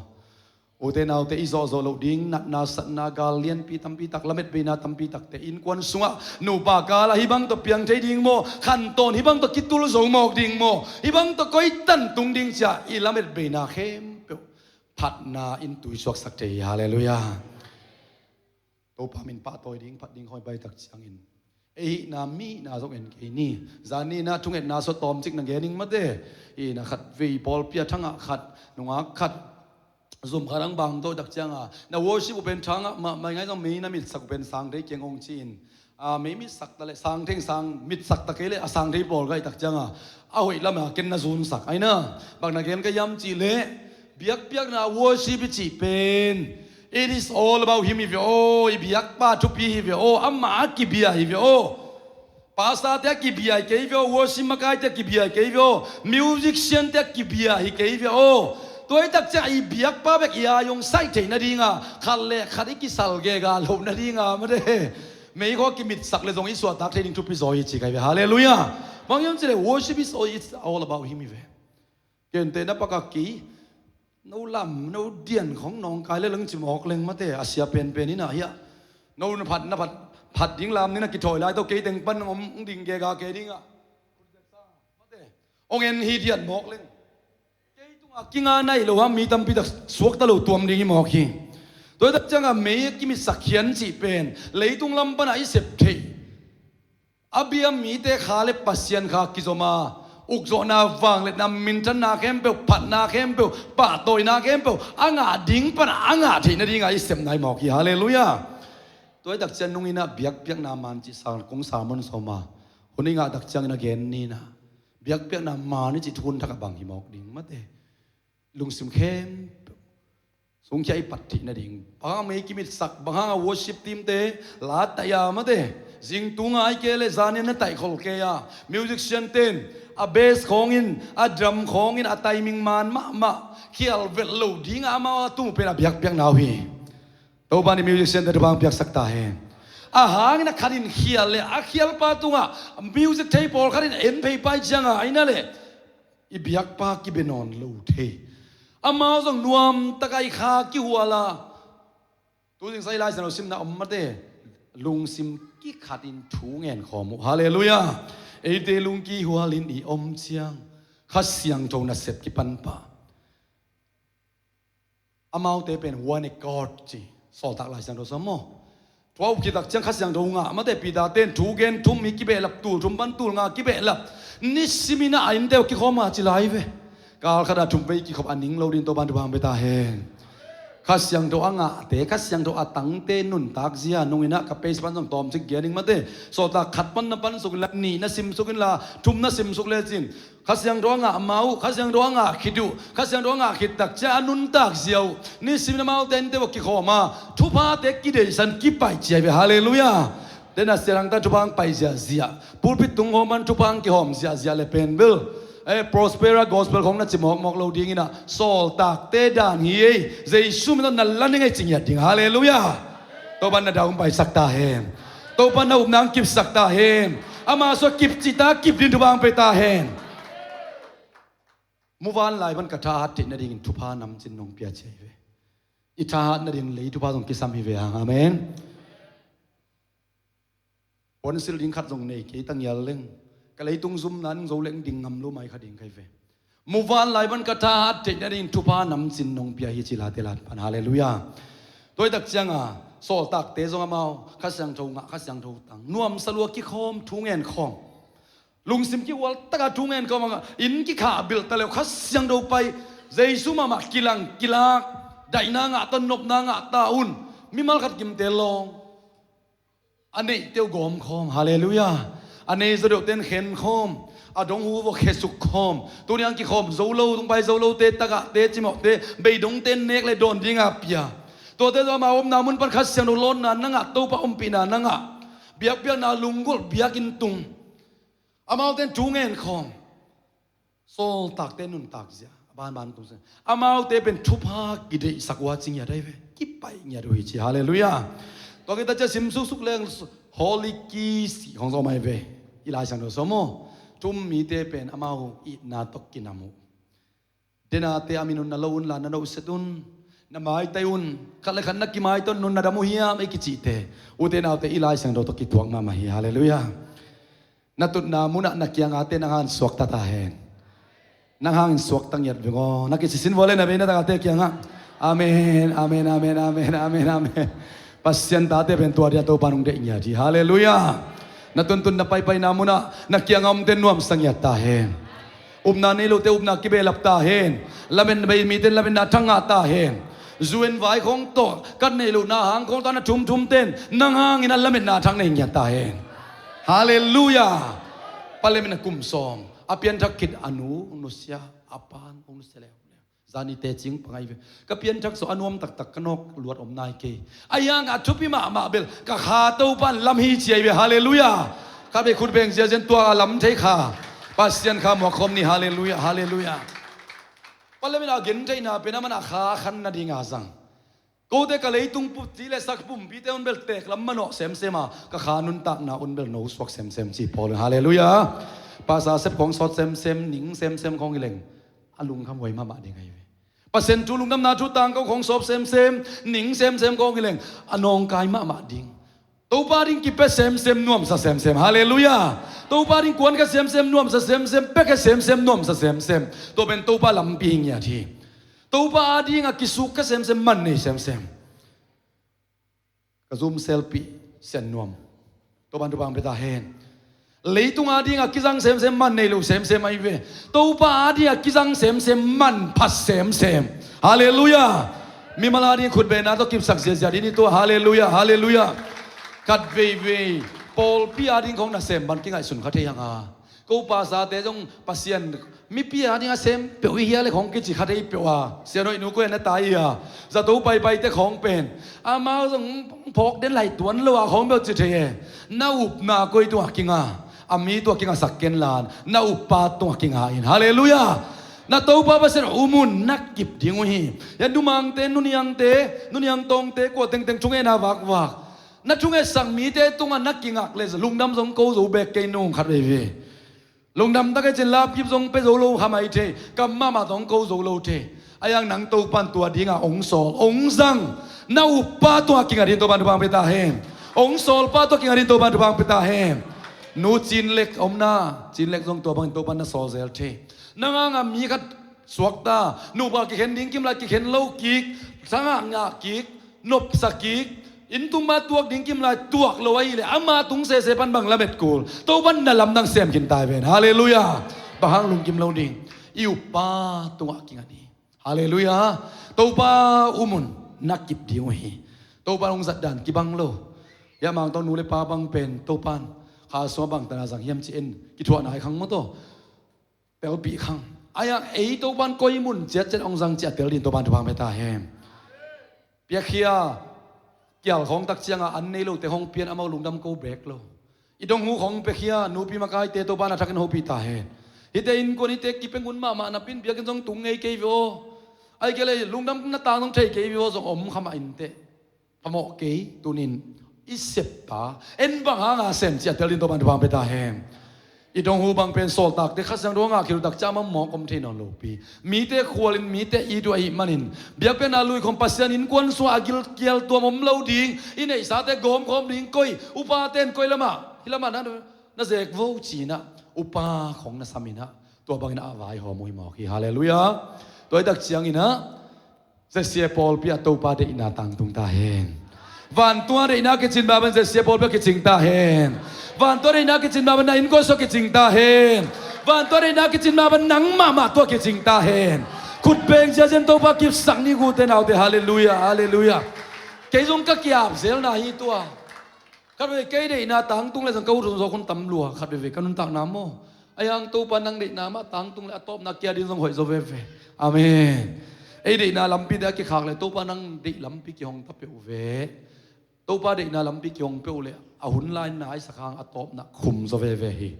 Ute naute, i zawhzawh loh ding natna satna, gal lianpi tampi tak, lametbeina tampi takte, innkuan sungah nupa kal ah hih bang tawh piang thei ding maw, khantawn hih bang tawh kitul zo mawk ding maw, hih bang tawh koi tan tung ding ci a i lametbeina khempeuh phatna in tui suaksak thei hi. Halleluiah. Topa min pahtawi ding, phat ding khawng i pai tak ciangin, ei hihna, mi hihna zong en kei ni. Zan ni in ah thungetna sawt tawmcik na gen ing mate. Hihna khat vei pawlpi a thangah khat, nungak khat, zum khat hong bang tawh tak ciang a, na worship uh pen thangah mahmah, i ngai zong mei na mitsak uh pen sang thei keng hong ci-in, a, mei mitsak ta leh sang thei, sang mitsak ta kei leh a sang thei pawl ka hih tak ciang a, a hoih lam a ken na zunsak. Aina, bang na gen ka hiam cih leh, biakpiakna worship i cih pen, it is all about him hi ve aw. I biakpa thupi hi ve aw. Amah a kibia hi ve aw. Pastorte a kibia hi kei ve aw. Worship makaite a kibia hi kei ve aw. Musiciante a kibia hi kei ve aw. Tua hi tak ciang i biakpa bek i a hong saih theih nadinga, khat le khat i kisal gega loh nadinga mate, meikhawng kimitsak le zong i suahtak thei ding thupi zaw hi ci ka hi ve. Halleluiah. Bang hiam cih leh worship is all, it's all about him hi ve. Kente na pakak kei, no lam, no dian khong nawngkai le lang ci mawk leng mate, a sia penpen in ah hiah, no na phat, na phat, phat ding lam ni na kithawi lai tawh kei teng pan hong om, hong ding gega kei ding ah. Mate, Ong en hi diat mawk leng, kei tungah kinga naih lo ham, mi tampi tak suakta lo tuam ding hi mawk hi. Tua hi tak ciangah mei a kimitsak khian cih pen leitung lam panah i sep theih, a bia mite kha le Pasian kha kizom a, ukzawhna, vangliatna, minthanna khempeuh, phatna khempeuh, pahtawina khempeuh a ngah ding panah a ngah theih nadingah i sepna hi mawk hi. Halleluiah. Tua hi tak ciang nunginah biakpiakna man cih sang kong sermon sawm a, hun i ngah tak ciangin a gen ninah biakpiakna man i cih thukhun thak a bang hi mawk ding mate. Lungsim khempeuh sungkhia i pat theih nading, bang hang mei kimitsak, bang hang a worship team te la taih a mate, zingtung a hi kei le zanian na taih khol kei a, musician ten a bass khawngin, a drum khawngin, a timing man mahmah khial velh lo dingah amau a tung pen a biakpiakna uh hi. Topa in musician te thupha piaksak ta hen. A hangin a khatin khial le a khialpa tungah music thei pawlkhatin en phei pai cianga aina le i biakpa kibe nawn lo thei. Amau zong nuamtaka i kha kihuala. Tuzing sa i Lai Siangtho simna om mate, lungsim kikhatin thu ngen khawm uh. Halleluiah. Eite lungkihualin i om ciang Kha Siangtho nasep kipan pah. Amaute pen one accord ci, Sawltak Lai Siangtho sawm maw? Tua up khit tak ciang Kha Siangtho ngah mate, Peter ten thu gen thum hi kibehlap, tul thum pan tul nga kibehlap. Nisimin a innte uh kikhawm a ci lai ve. Kal khat a thum vei kikhop a ning lo ding Topa'n thupha pia ta hen. Kha Siangtho a ngahte, Kha Siangtho a tangte nuntak zia nunginah ka page pan zong tawmcik gen ing mate. Sawltak khat pan na pansuk inla, nih na simsuk inla, thum na simsuk lecin Kha Siangtho a ngah ma uh, Kha Siangtho a ngah khit uh, Kha Siangtho a ngah khit tak ciang a nuntak zia uh, nisimin amaute innte uh a kikhawm a, thuphate kideihsan kipaih ciai ve. Halleluiah. Dena sialangtan thupha ang pai ziahziah, pulpit tung hawm an thupha ang kihawm ziahziah le pen bel, eh, Prospera gospel khong na ci mawkmawk lo dinginah Sawltakte dan hi ei, Jesu min tawh na la ning ei ci ngiat ding. Halleluiah. Topa'n na dau paisak ta hen. Topa'n na upna ang kipsak ta hen. Ama sua kipcita kip din thupha ang pia ta hen. Muvanlai pan ka thahat theih nadingin thupha namcin nong pia ciai ve. I thahat nading lei thupha zong kisam hi ve hang. Amen. Puansil ding khat zong nei kei ta ngial leng, ka leitung zumna in zo leng ding ngam lo mai kha ding kai ve. Muvanlai pan ka thahat theih nadingin thupha namcin nong pia hi ci late lat pan. Halleluiah. Tua hi tak cianga Sawltakte zong amau Kha Siangtho ngah, Kha Siangtho tang, nuamsa lua kikhawm, thu ngen khawm. Lungsim kihual taka thu ngen khawm a, inn kikhah bilh ta leu Kha Siangtho pai, Jesu mahmah kilang kilak, daihna ngah ta, nopna ngah ta un. Mimal khat kimte lawng. A neihte uh gawm khawm. Halleluiah. A nei zaw deuhte in khen khawm. A dong hu vawh khesuk khawm. Tuni ang kikhawm zo lo, tung pai zo lote, tagahte, cimawhte, beidongte in nek le dawn dinga pia. Tuate zong amau omna mun pan Kha Siangtho lawnna na ngah, Topa ompihna na ngah, biakpiakna lunggulh biakinn tung. Amaute in thu ngen khawm. Sawltakte nuntak zia a banban tung sia. Amaute pen thupha kideihsak uh a ci ngiat ahi ve. Kipaih ngiat uh hi ci. Halleluiah. Tua kita cia sim suksuk leng Holy Kiss khong zong ahi ve. I Lai Siangtho sawm maw? Thu um mite pen amau itna tawh kinam uh. Denate a min un na lo unla na nohset un, na maitai un, khat le khat na kimaitai un, nun na dam uh hiam ei kicihte, ute naute i Lai Siangtho tawh kituak mahmah hi. Halleluiah. Na tutna munah na kiangate nang hangin suakta ta hen. Nang hangin suakta ngiat veng aw. Na kisisin vua le na bei na tagahte kiangah, amen, amen, amen, amen, amen, amen. Pasian tate pen tua dia Topa nong deih ngiat hi. Halleluiah. Na tuntun na paipaina munah na kiangah omte nuamsa ngiat ta hen. Upna nei lote upna kibehlap ta hen. Lametna bei mite lametna thak ngah ta hen. Zu en vai khong tawh, kat nei lohna hang khong tawh na thumthum ten nang hangin a lametna thak nei ngiat ta hen. Halleluiah. Palemin a kum sawm a pianthak khit a nu nusia, a pan ong nusia leu. Zani tecing pangai ve. Ka pianthak sawh a nuam taktak ka nawk luat om nai kei. A hiangah a thupi mahmah bel ka kha Topa'n lam hi ci ahi ve. Halleluiah. Ka bei khut beng ziazian tua a lam thei kha Pasian kha muak khawm ni. Halleluiah. Halleluiah. Palemin a gentheihna pen a man a kha khan nadinga zang. Kote ka leitung pumpi le sak pumpite un bel tek lam manawh semsem a, ka kha nuntakna un bel no suak semsem ci pawl. Halleluiah. Pasa sep khong sawt semsem, ning semsem khong hi leng a lungkham huai mahmah ding ahi ve. Pasian thu lungdamna thu tangko khong sawp semsem, ning semsem khong hi leng a nawngkai mahmah ding. Topa ding kipia semsem, nuamsa semsem. Halleluiah. Topa ding kuankha semsem, nuamsa semsem, piakhia semsem, nuamsa semsem. Tua pen Topa lampi hi ngiat hi. Topa adingah kisukkhia semsem, man nei semsem. Ka zum selpi sian nuam. Topan thupha pia ta hen. Leitung adingah kizang semsem, man nei lo semsem ahi ve. Topa adingah kizang semsem, man phat semsem. Halleluiah. Mimal ading khutbetna tawh kipsak ziahziah ding hi tua. Halleluiah, halleluiah. Khat veivei pawlpi ading khong nasem bang kingaihsun kha thei hang a, ko pasate zong Pasian mipi ading a sem peuh i hia le khong kici kha thei peuh a, sian hoih nu koi a na tai hi a, zato paipaite khong pen amau zong phawk den lai tuan lo a khong beuh ci thei e. Na upna koi tungah kinga? A mi tungah kingasak ken lan, na uppa tungah kinga in. Halleluiah. Na Topa Pasian um un, na kip ding uh hi. Hia numangte, nuniangte, nuniang tawngte, kua tengteng thungetna vakvak, na thungetsak mite tungah na kingak le lungdam zong ko zo bek kei nung khat veivei. Lungdam tak e cin lapkip zong pia zo lo kha mai thei, kam mahmah zong ko zo lo thei. Ahi hang nang Topan tua dingah ong sawl, ong zang. Na uppa tungah kinga ding Topan thupha pia ta hen. Ong sawlpa tungah kinga ding Topan thupha pia ta hen. Nu Cin Lek omna, Cin Lek zong tua bangin Topan na sawl zel thei. Nang hangah mi khat suakta, nupa kikhen ding kim lai kikhen lo kik, sangah ngah kik, nopsa kik, inntung ma tuak ding kim lai tuak lo ahih leh ama tung sese pan bang lamet kul, Topan na lamdang sem khin ta hi ven. Halleluiah. Bang hang lungkim lo ding? I uppa tungah kinga ding. Halleluiah. Topa um un, na kip ding uh hi. Topan hong zat dan kibang lo. Hia mangtawng nu le pa bang pen Topan kha sungah bang tana zang hiam ci-in kithuahna hi khang maw taw. Telpih khang. Ahi hang ei Topan koi mun ciatciat hong zang cih a tel ding Topan thupha pia ta hen. Piakhia kial khawng tak ciangah an nei lote khawng pian amau lungdam ko bek lo. I dong hu khawng piakhia nupi makaite Topan a thakin hopih ta hen. Hihte innkuan hihte kipia ngun mahmah napi-in biakinn zong tung ngei kei ve aw. Ahih kei leh lungdam na tang zong thei kei ve aw, zong om kha mah inteh. Phamawh kei, tunin i seppa en bang hanga sem cih a tel ding Topan thupha pia ta hen. I dong hu bang pen sawltakte Kha Siangtho a ngah khit uh tak ciang a mawk om thei nawn lopi, mite khualin mite it uh ahih manin, biakpiakna lui khawng Pasian innkuan sungah a gilkial tuam om lo ding, i neihsate gawmkhawm ding koi, upate in koi lamah, hih lamah na, na zek vo ci-in ah upa khawng na sam in ah, tua bangin ah a vaihawm uh hi mawk hi. Halleluiah. Tua hi tak ciangin ah ZCF pawlpi ah Topa deihna tangtung ta hen. Vantung a deihna kicin mah bangin ZCF pawlpi ah kicing ta hen. Vantung a deihna kicin mah bangin na innkuan sungah kicing ta hen. Vantung a deihna kicin mah bangin nang mahmah tungah kicing ta hen. Khut beng ziahziah in Topa kipsak ni, ute naute. Halleluiah, halleluiah. Kei zong ka ki-ap zelna hi tua. Khat veivei kei deihna tangtung leh zong ka ut hun zawk hun tam lua, khat veivei ka nuntakna maw. Ahi hang Topa nang deihna mah tangtung leh a tawpna kia ding zong hoih zaw veve. Amen. Ei deihna lampite a kikhak leh Topa nang deih lampi kihong ta peuh ve. Topa deihna lampi kihong peuh leh a hun lai naisak hang a tawpna khum zaw veve hi.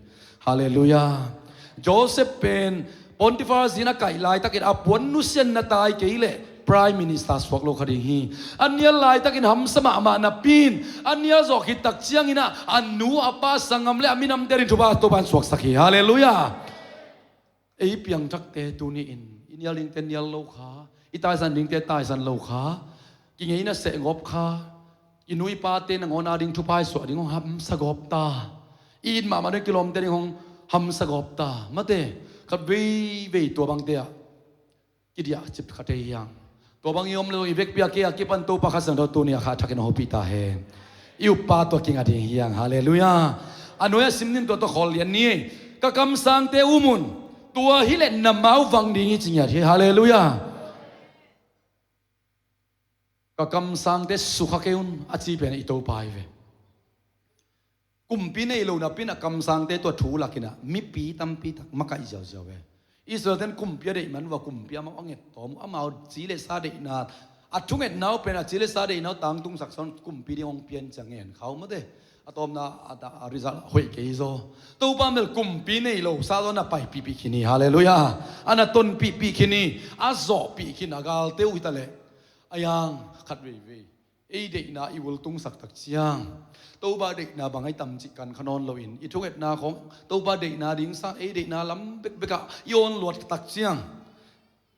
Halleluiah. Joseph pen Potifar zi-in a kaih laitakin a puan nusia-in na tai kei leh Prime Minister suak lo kha ding hi. A nial laitakin hamsa mahmah napi-in a nial zawh khit tak ciangin ah a nu a pa sanggam leh a minamte ading thupha Topan suaksak hi. Halleluiah. Ei piangthakte tuni-in i nial dingte nial lo kha, i taisan dingte taisan lo kha, kingeina seh gawp kha, i nu i pate nangawn ading thupha i suah ding hong hamsa gawp ta. I it mahmah ding kilawmte ding hong hamsa gawp ta. Mate, khat veivei tua bangte ah kidiah cip kha thei hi hang. Tua bang i om lo i vekpi a kei a kipan Topa Kha Siangtho tuni a kha thakin hong hopih ta hen. I uppa tungah kinga ding hi hang. Halleluiah. A nuai a sim ning tua tawh khawl lian ni. Ka kamsangte um un, tua hi leh na mau vang ding hi ci ngiat hi. Halleluiah. Ka kamsangte sukha kei un a ci pen i Topa hi ve. Kumpi nei lo napi-in a kamsangte tua thu lakin ah mipi tampi tak makaih ziauziau ve. Israel ten kumpi a deih man uh a kumpi amau a nget tawm uh, amau ci le sa deihna, a thungetna uh pen a ci le sa deihna uh tangtungsak sawn kumpi ding hong pian ciang ngen kha uh mate. A tawpna a, a, a result hoih kei zaw. Topa mel kumpi nei lo sa zaw na paipihpih khin hi. Halleluiah. A na tonpihpih khin hi. A zawhpih khin a galte uh hi ta leh. Ahi hang khat veivei ei deihna i ultungsak tak ciang Topa deihna bang ahi tam cih kan kha nawn loin i thungetna khawng Topa deihna ding sang ei deihna lam bekbek ah i awn luat tak ciang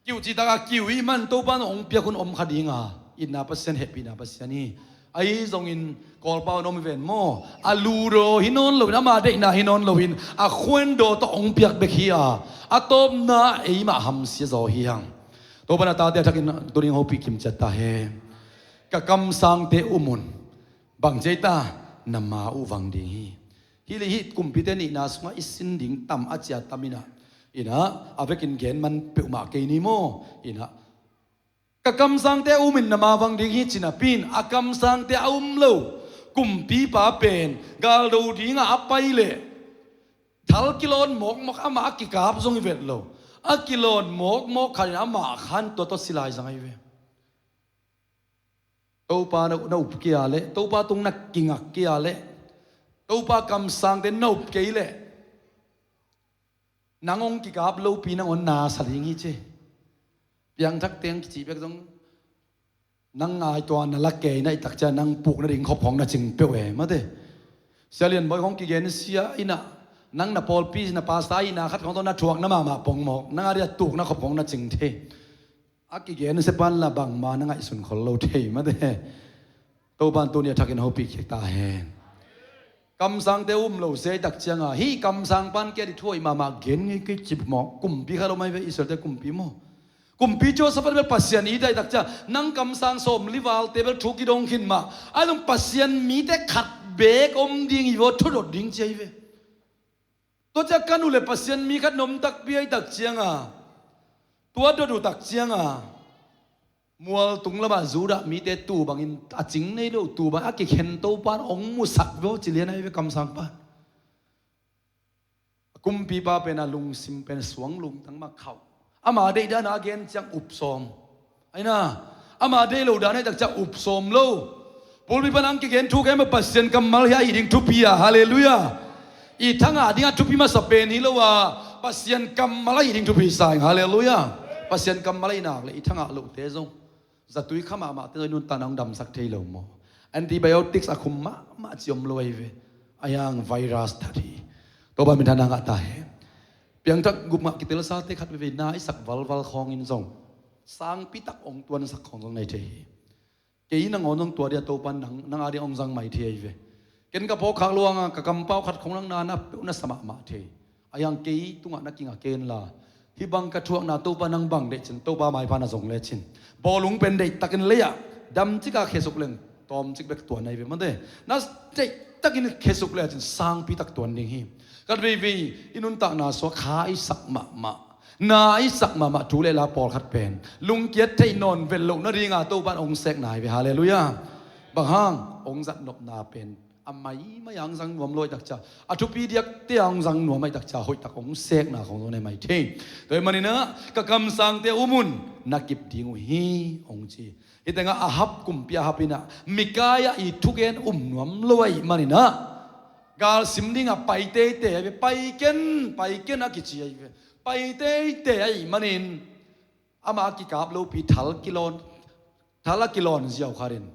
kiu cih tak a kiu i hih man Topa in hong piak hun om kha ding a, itna Pasian, hehpihna Pasian hi. Ahi zongin Kawlpau in om hi ven maw? A ludo hi nawn loin, ama deihna hi nawn loin, a khuendo tawh hong piak bek hi a, a tawpna eimah hamsia zaw hi hang. Topa in a tate a thakin tuni hong hopih kim ciat ta hen. Ka kamsangte um un, bang ci ei ta? Na ma uh vang ding hi. Hih leh hih kumpite nihna sungah i sin ding tam a cia tam inah, inah a vekin gen man peuhmah kei ni maw? Inah ka kamsangte um in na ma vang ding hi ci napi in, a kamsangte a um lo kumpipa pen galdo dingah a pai leh thal kilawn mawkmawk, amah a kikap zong hi vet lo. A kilawn mawkmawk khat in amah khan tua tawh silai zang ahi ve. Topa na, na up kei a leh, Topa tung na kingak kei a leh, Topa kamsangte na up kei leh, nang hong kikap lopi nangawn na sa ding hi ci. Piangthak teng kici bek zong nang ngai tua na la kei na i takcia nang puk nading khop khong na cing peuh e mate. Sia Lian Bawi khong kigen sia inah, nang na pawlpi na pasta ina khat khong tawh na thuak na mahmah pongmawk, nang a dia tuk na khop khong na cing thei. A kigen sia pan la bangma na ngaihsun khol lo thei mate. Topa in tuni a thakin hopih khiak ta hen. Kamsangte um lo sia i tak cianga, hih kamsang pan kia di thuai mahmah gen ngei kei cip maw? Kumpi kha lo mai ve, Israelte kumpi maw? Kumpi Joseph bel Pasian i dai tak cia, nang kamsang sawm livalte bel thu kidong khin mah. Ai zong Pasian mite khat beek om ding i vaw thudot ding cia i ve. Tua cia kan uh le Pasian mi khat nom takpi ai tak cianga, tua dot uh tak cianga, mual tung lamah Judah mite tu bangin a cing nei lo, tu bang a kikhen Topa in hong musak veo ci lian ai ve kamsang pan. Kumpipa pen a lungsim pen suang lungtang mah khauh. Ama deih dan a gen ciang up sawm. Aina, ama deih lo dan a i tak ciang up sawm lo. Pulpit pan ang kigen thu gen mah Pasian kammal hi a hi ding thupi a. Halleluiah. I thangah dingah thupi masa pen hi lo a, Pasian kammal a hi ding thupi sa ing. Halleluiah. Pasian kammal a hi nak le i thangah lohte zong zatui kha mahmahte zong i nuntakna hong damsak thei lo maw? Antibiotics a khum mahmah ci om lo ahi ve. A hiang virus that hi. Topa minthanna ngah ta hen. Piangthak gup ngah kitelsate khat veivei na i sak valval khawngin zong sangpi tak hong tuansak khawng zong nei thei hi. Kei nangawn zong tua dia Topa nang, nang a dia hong zang mai thei ahi ve. Ken ka phawkkhak luanga ka kampau khat khong nang na na peuh na sa mahmah thei. A hiang kei tungah na kinga ken la, hih bang ka thuakna Topa nang bang deih cin, Topa maipha na zong lecin, bawlung pen deihtakin lei-ah damcika khesuk leng tawmcik bek tuan ahi ve mate. Na deihtakin khesuk lecin sangpi tak tuan ding hi. Khat veivei i nuntakna sua kha i sak mahmah, na i sak mahmah thu le la pawlkhat pen lungkiat theih nawn vel loh nadinga Topa in hong sekna hi ve. Halleluiah. Bang hang? Hong zatnopna pen a maimai a hong zang nuam lo ai takcia, a thupi diakte a hong zang nuam ai takcia, hoih tak hong sekna khong zong nei mai thei. Tua hi maninah ka kamsangte um un, na kip ding uh hi hong ci. Hih tengah Ahab kumpi Ahab inah Mikaia i thugen um nuam lo ai maninah galsim dingah pai teitei ai ve, pai ken, pai ken a kici ai ve. Pai teitei ai manin ama a kikap lopi thal kilawn, thal a kilawn ziau kharin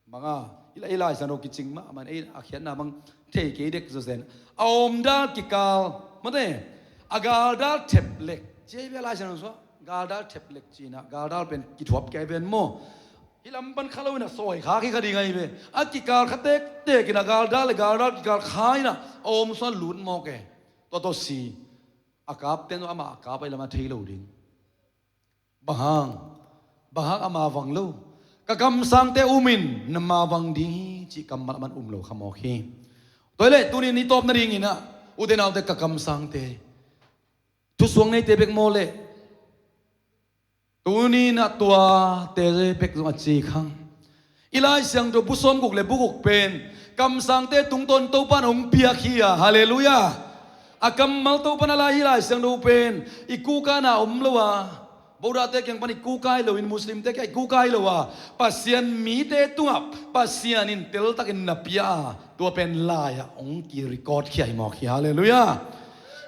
banga, i Lai Siangtho kicing mah man ei a khiatna bang thei kei dek zawzen. A awmdal kikal mate, a galdal theplek ci ei ve Lai Siangtho sua. Galdal theplek cina galdal pen kithuap kei ven maw? Hih lam pan kha lo ina sawi kha khi kha ding ahi ve. A kikal kha tektek ina galdal le galdal kikal kha ina a awm sua lut mawk e. Tua tawh si a kapten amah a kap ai lam a thei lo ding. Bang hang? Bang hang ama vang lo? Ka kamsangte um in na ma vang ding hi cih kammal a man um lo kha mawk hi. Tua hi leh tunin i tawp nadinginah ute naute ka kamsangte, thusuang neite bek maw leh tuninah tuate bek zong a ci khang. I Lai Siangtho bu sawmguk le bu guk pen kamsangte tungtawn Topa in hong piak hi a, halleluiah. A kammal Topa in a lai hi Lai Siangtho pen i kukana om lo a, Buddhate kiang pan i kukai loin Muslimte kiang i kukai lo a, Pasian mite tungah Pasian in teltakin na pia a, tua pen lai-ah hong ki-record khia hi mawk hi, halleluiah.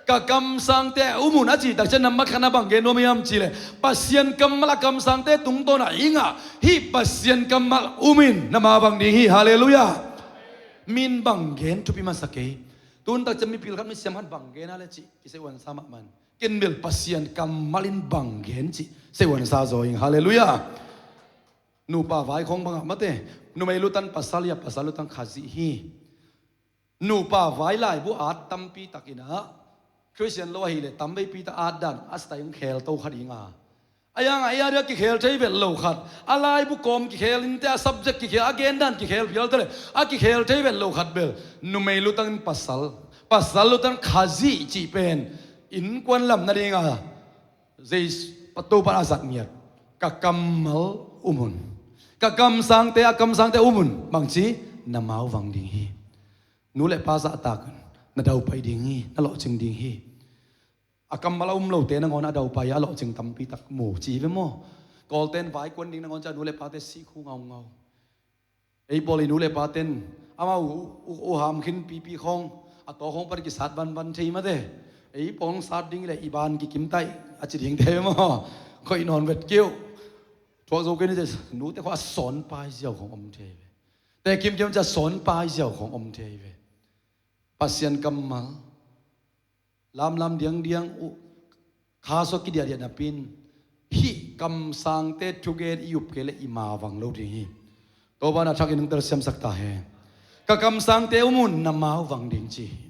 Ka kamsangte um un a cih takcian nambat khatna bang gen nuam hiam cihleh Pasian kammal a kamsangte tungtawnah i ngah hih Pasian kammal um in na ma vang ding hi, halleluiah. Min bang gen thupi masa kei. Tun takcian mipil khat misiam khat bang gen a le cih kiseuansa mahman. Ken bel Pasian kammal in bang gen cih seuansa zaw ing, halleluiah. Nupa vai khong bangah mate, numei lutan pasal hi a, pasal lutan Khazih hi. Nupa vai laibu at tampi takin ah, Khristian lo ahileh tamveipi ta at dan a style khel to kha ding a. A yang a area kikhel thei vet lo khat, a laibu kawm kikhel in te, a subject kikhel, a gen dan kikhel phial te le, a kikhel thei vet lo khat bel, numei lutan pasal, pasal lutan Khazih cih pen innkuan lam nading a, Jesu, Topa a zat ngiat, ka kammal um un. Ka kamsangte, a kamsangte um un. Bangci, na mau vang ding hi. Nu le pa zahtak un, na daupai ding hi, na lawhcing ding hi. A kammal a um lote nangawn a daupai a lawhcing tampi tak mu ci ve maw? Kawlten vaikuan ding nangawn cia nu le pate sih khu ngaungau. Ei pawl i nu le paten amau u, u, u ham khin pipi khong, a taw khong pan kisat vanvan thei mate. Ei pawl sat ding le i ban kikim tai a ci ding thei maw? Khoih nawn vet kiu. Thuak zo kei ni te, nute khong a sawn pai ziau khong om thei ve. Te kimkim cia sawn pai ziau khong om thei ve. Pasian kammal lamlam diangdiang uh, kha sua kidiahdiah napin, hih kamsangte thugen i up kei le i ma vang lo ding hi. Topa na thakin hong telsiamsak ta hen. Ka kamsangte um un, na mau vang ding ci hi.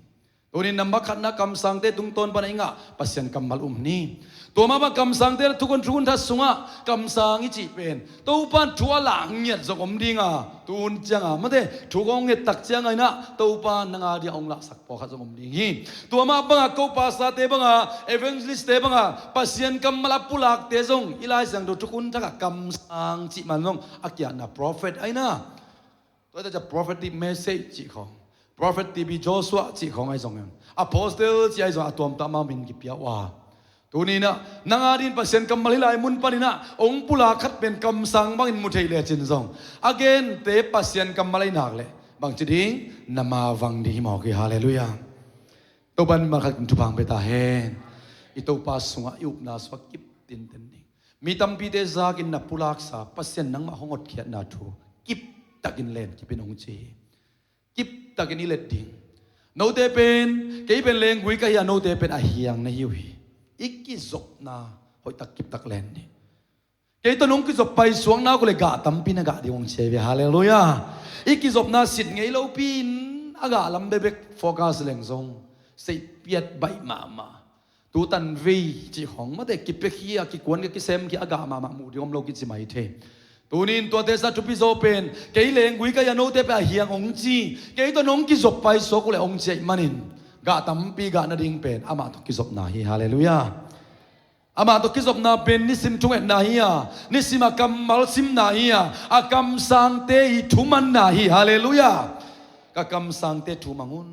Tunin nambat khatna kamsangte tungtawn pana i ngah Pasian kammal um ni. Tua mah bang kamsangte thukhun thukhun that sungah kamsang i cih pen Topan thu a lah ngiat zong om ding a, tun cianga mate thu kong nget tak cianga inah Topa nanga dia ong lahsak pawlkhat zong om ding hi. Tua mah banga ko pastorte banga, evangelistte banga Pasian kammal a pulakte zong i Lai Siangtho thukhun thakah kamsang cih man zong a kiatna prophet aina. Tua ita cia prophetic message cih khong, prophet T B Joshua cih khong ahi zongin, apostle cih ahi zong a tuamtah ma min kipia uh a. Tuninah nanga din Pasian kammal hi lai mun paninah ong pulak khat pen kamsang bangin mu thei lecin zong a gente Pasian kammal ahi nak leh bangci ding, na ma vang ding hi mawk hi. Halleluiah. Topan malkhat in thupha hong pia ta hen. I Topa sungah i upna sungah kip tinten ding. Mi tampite zakin na pulaksa Pasian nangmah hong hotkhiatna thu kiptakin len kipin hong ci hi. Kiptakin i let ding. Note pen, kei pen lenggui ka hi a, note pen a hiang na hi uh hi. I kizopna hoihtak kiptak len ding. Kei tawh nong kizop paisuak nak uh le gah tampi na gah ding hong ci hi ve. Halleluiah. I kizopna sit ngei lopi in a gah lam bekbek focus leng zong seihpiat baih mahmah. Tu tanvei cih khong mate kipia khia, kikuan khia, kisem khia, a gah mahmah muh ding om lo kici mai thei. Tunin tuate sa thupi zaw pen kei lenggui ka hi a, note pen a hiang hong ci. Kei tawh nong kizop paisuak uh le hong ci ahih manin gah tampi gah nading pen amah tawh kizopna hi. Halleluiah. Amah tawh kizopna pen nisim thungetna hi a, nisim a kammal simna hi a, a kamsangte i thumanna hi. Halleluiah. Ka kamsangte thumang un,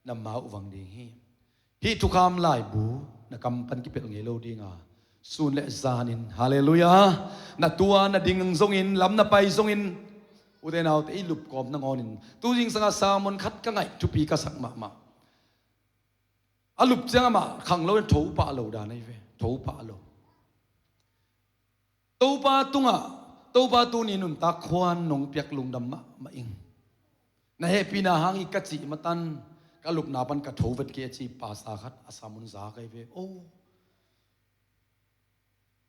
na mau vang ding hi. Hih thukham laibu na kam pan kipelh ngei lo ding a, sun le zanin, halleluiah, na tua na ding zongin, lam na pai zongin, ute naute i lupkawm nangawnin tu zingsanga sermon khat ka ngaih thupi ka sak mahmah. A lup ciang amah khang lo in tho pah lo dan ahi ve. Tho pah lo. Topa tungah, Topa tuni nuntak khuan nong piak lungdam mahmah ing. Na hehpihna hang hi ka cih matan ka lupna pan ka tho vet kei a ci pasa khat a sermon za ka hi ve. Oh.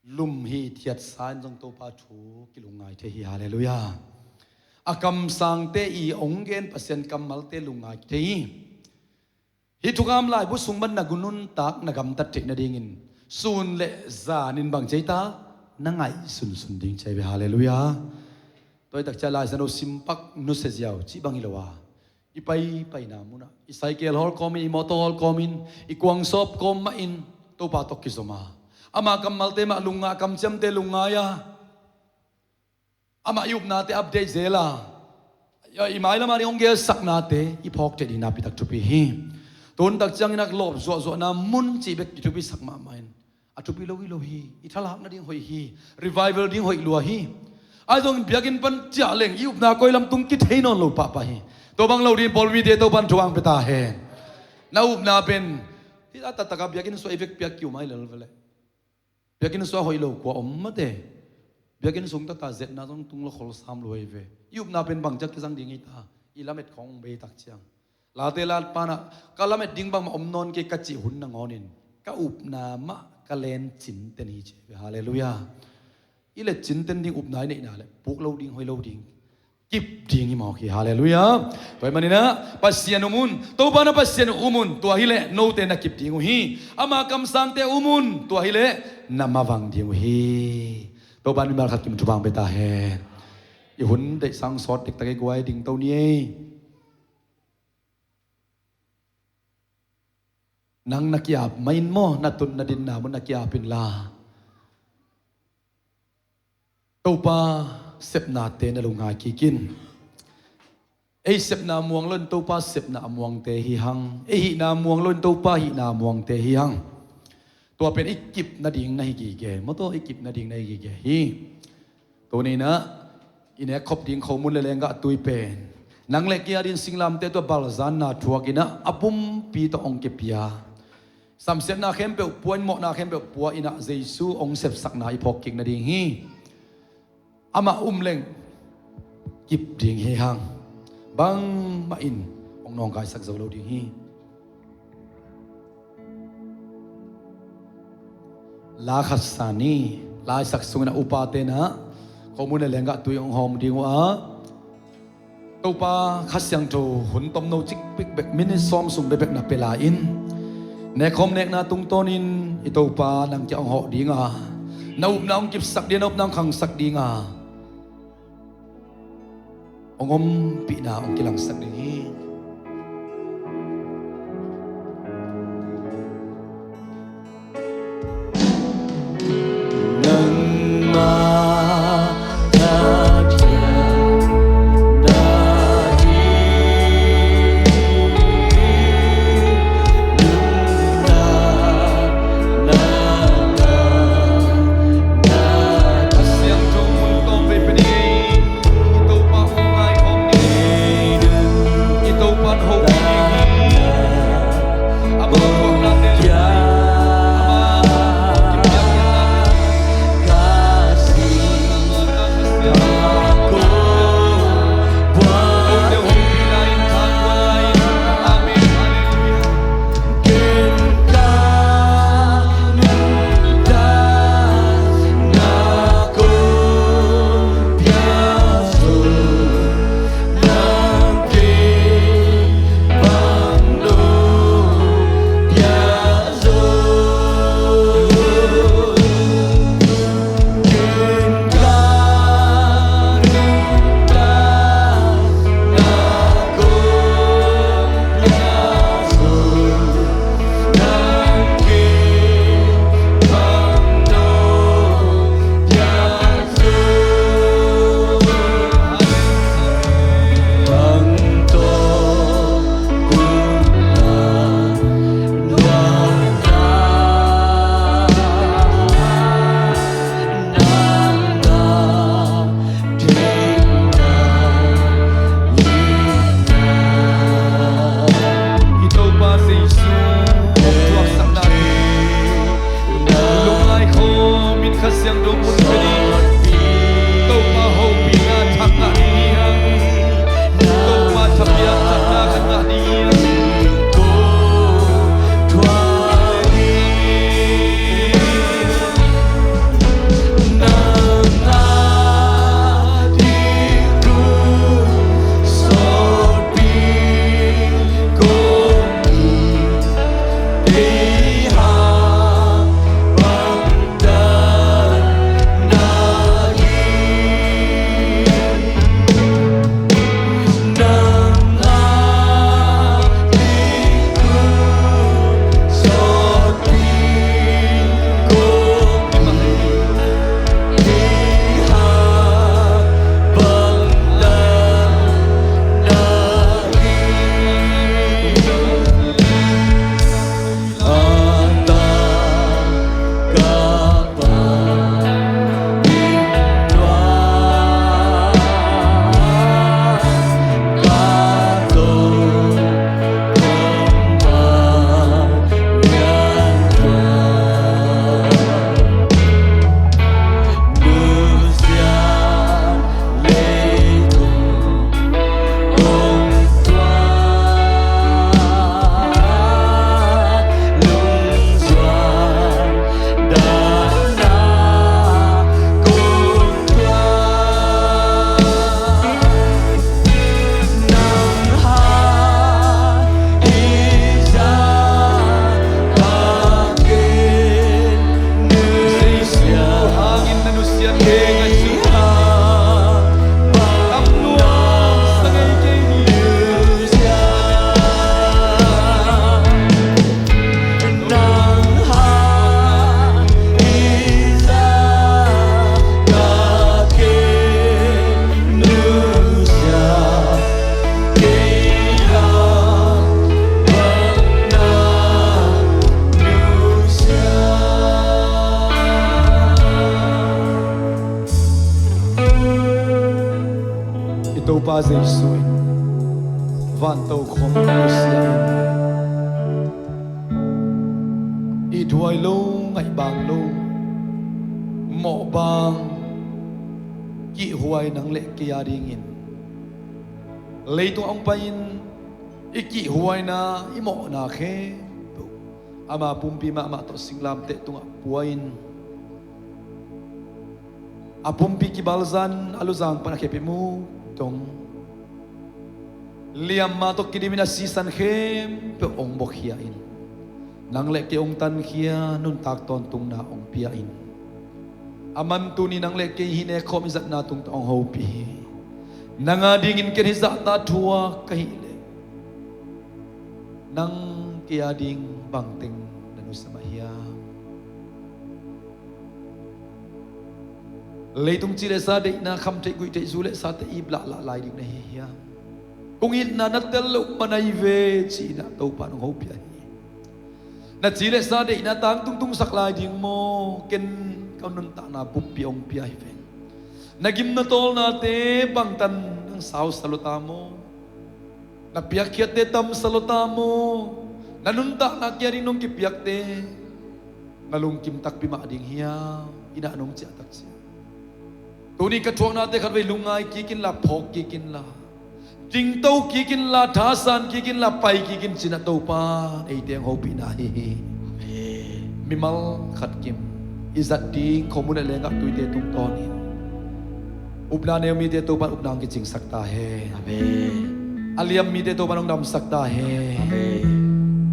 Lum hi thiatsa in zong Topa thu kilungngai thei hi. Halleluiah. A kamsangte i ong gen Pasian kammalte lungngai thei hi. Hih thukham laibu sung ban na gu nuntak na gamtat theih nadingin sun le zanin bang ci ei ta, na ngaih sunsun ding ci ei ve. Halleluiah. Tua i takcia Lai Siangtho simpak nusia ziau cih bang hi lo a, i paipaina munah i cycle hawl kawmin, i motor hawl kawmin, i kuangsawp kawm mahin Topa tawh kizom a, ama kammalte mah lungngai, kamciamte lungngai a, amah i upnate update zel a, i mailam ah ding hong gelsaknate i phawk theih ding nakpi tak thupi hi. Tun tak ciangin a lawp zuahzuahna mun cih bek kithupisak mahmah in a thupi lo hi lo hi. I thalak nading hoih hi. Revival ding hoih lua hi. Ahi zongin biakinn pan ciah leng i upna koi lam tung kithei nawn lo pahpah hi. Tua bang lo dingin pawlpite Topan thu hong pia ta hen. Na upna pen hih a taktakah biakinn suah i vek piak kiu mai lel veleh. Biakinn suah hoih lo kua om mate. Biakinn sung taktak zetna zong tung lo khol sam lo hi ve. I upna pen bangciak kizang ding hi ta, i lamet khong bei tak ciang. Late lat panah ka lamet ding bangmah om nawn kei ka cih hun nangawnin ka upna mah ka len cinten hi ci ve. Halleluiah. I le cinten ding upna i neihna le puk lo ding, hoi lo ding. Kip ding hi mawk hi. Halleluiah. Tua ahih maninah Pasian um un. Topa na Pasian um un. Tua hileh note na kip ding uh hi. Ama kamsangte um un. Tua hileh na mavang ding uh hi. Topa in mimal khat kim thupha hong pia ta hen. I hun deihsang sawt dektak i guai dingto ni ei. Nang na ki-ap mah in maw, na tun na dinna mun na ki-ap inla, Topa sepnate na lungngai kik in. Ei sepna muang loin Topa sepna a muangte hi hang. Ei hihna muang loin Topa hihna a muangte hi hang. Tua pen i kip nading na hi gige. Mawtaw, i kip nading na hi gige hi. Tuni inah i nekkhop ding khomun le lenggah tui pen nang le kei adingin singlamteh tawh balzanna thuak inah a pumpi tawh hong kipia, samsiatna khempeuh pua in, mawhna khempeuh pua inah Jesu hong sepsakna i phawk kik nading hi. Amah um leng kip ding hi hang. Bangmah in hong nawngkaisak zo lo ding hi. La khat sa ni. Laisak sungin a upate inah khomun le lenggah tui hong hawm ding uh a, Topa Kha Siangtho hun tomno cik bekbek, minit sawm sung bekbek na pia lai-in, nekhawm nekna tungtawnin i Topa nang kiang hong hawh ding a, na upna hong kipsak ding a, na upna hong khangsak ding a, hong ompihna hong kilangsak ding hi. I Topa Jesu hong thuaksakna, lungngai khawm in Kha Siangtho mun pia ding. Topa hopihna thak ngah ding hi hang. Topa thapiakna khat ngah ding hi hang. Jesu in vantokhom nusia in, ithuai lo, ngaihbang lo, mawhbang, kihhuai nang le kei a dingin leitung a hong pai-in i kihhuaina, i mawhna khempeuh ama pumpi mahmah tawh singlamteh tungah pua-in, a pumpi kibalzan a luzang pan a khepi mu tong liamma tawh kidimin a sisan khempeuh hong bawhkhia in, nang le kei hong tankhia, nuntak tawntungna hong pia in, a man tuni nang le kei hih nekkhawm i zatna tungtawh hong hopih hi. Nang a dingin ken hih zahta thuak ka hih leh nang kei a ding bangteng na nusia mah hiam? Leitung ci le sa deihna, khamtheih guihtheih, zu le sate ip lahlah lai ding na hi hiam? Kong itna na tel loh man ahi ve, ci-in ah Topa in hong hopih hi. Na ci le sa deihna tangtung tungsak lai ding maw? Ken ka nuntakna buppi hong pia hi ve. Na gim na tawlnate bangtan nang sausa lo ta maw? Na piakkhiatte tamsa lo ta maw? Na nuntakna kei a ding nong kipiakte na lungkim takpi mah ding hiam? Inn ah nong ciah tak ciang, tuni ka thuaknate khatvei lungngai kik inla, phawk kik inla, dingto kik inla, thasan kik inla, pai kik in, ci-in ah Topa in eite hong hopihna ahi hi. Amen. Mimal khat kim i zat ding khuamun le lenggah tuite tungtawnin upna nei mite Topa in upna hong kicingsak ta hen. Amen. A liam mite Topa in hong damsak ta hen. Amen.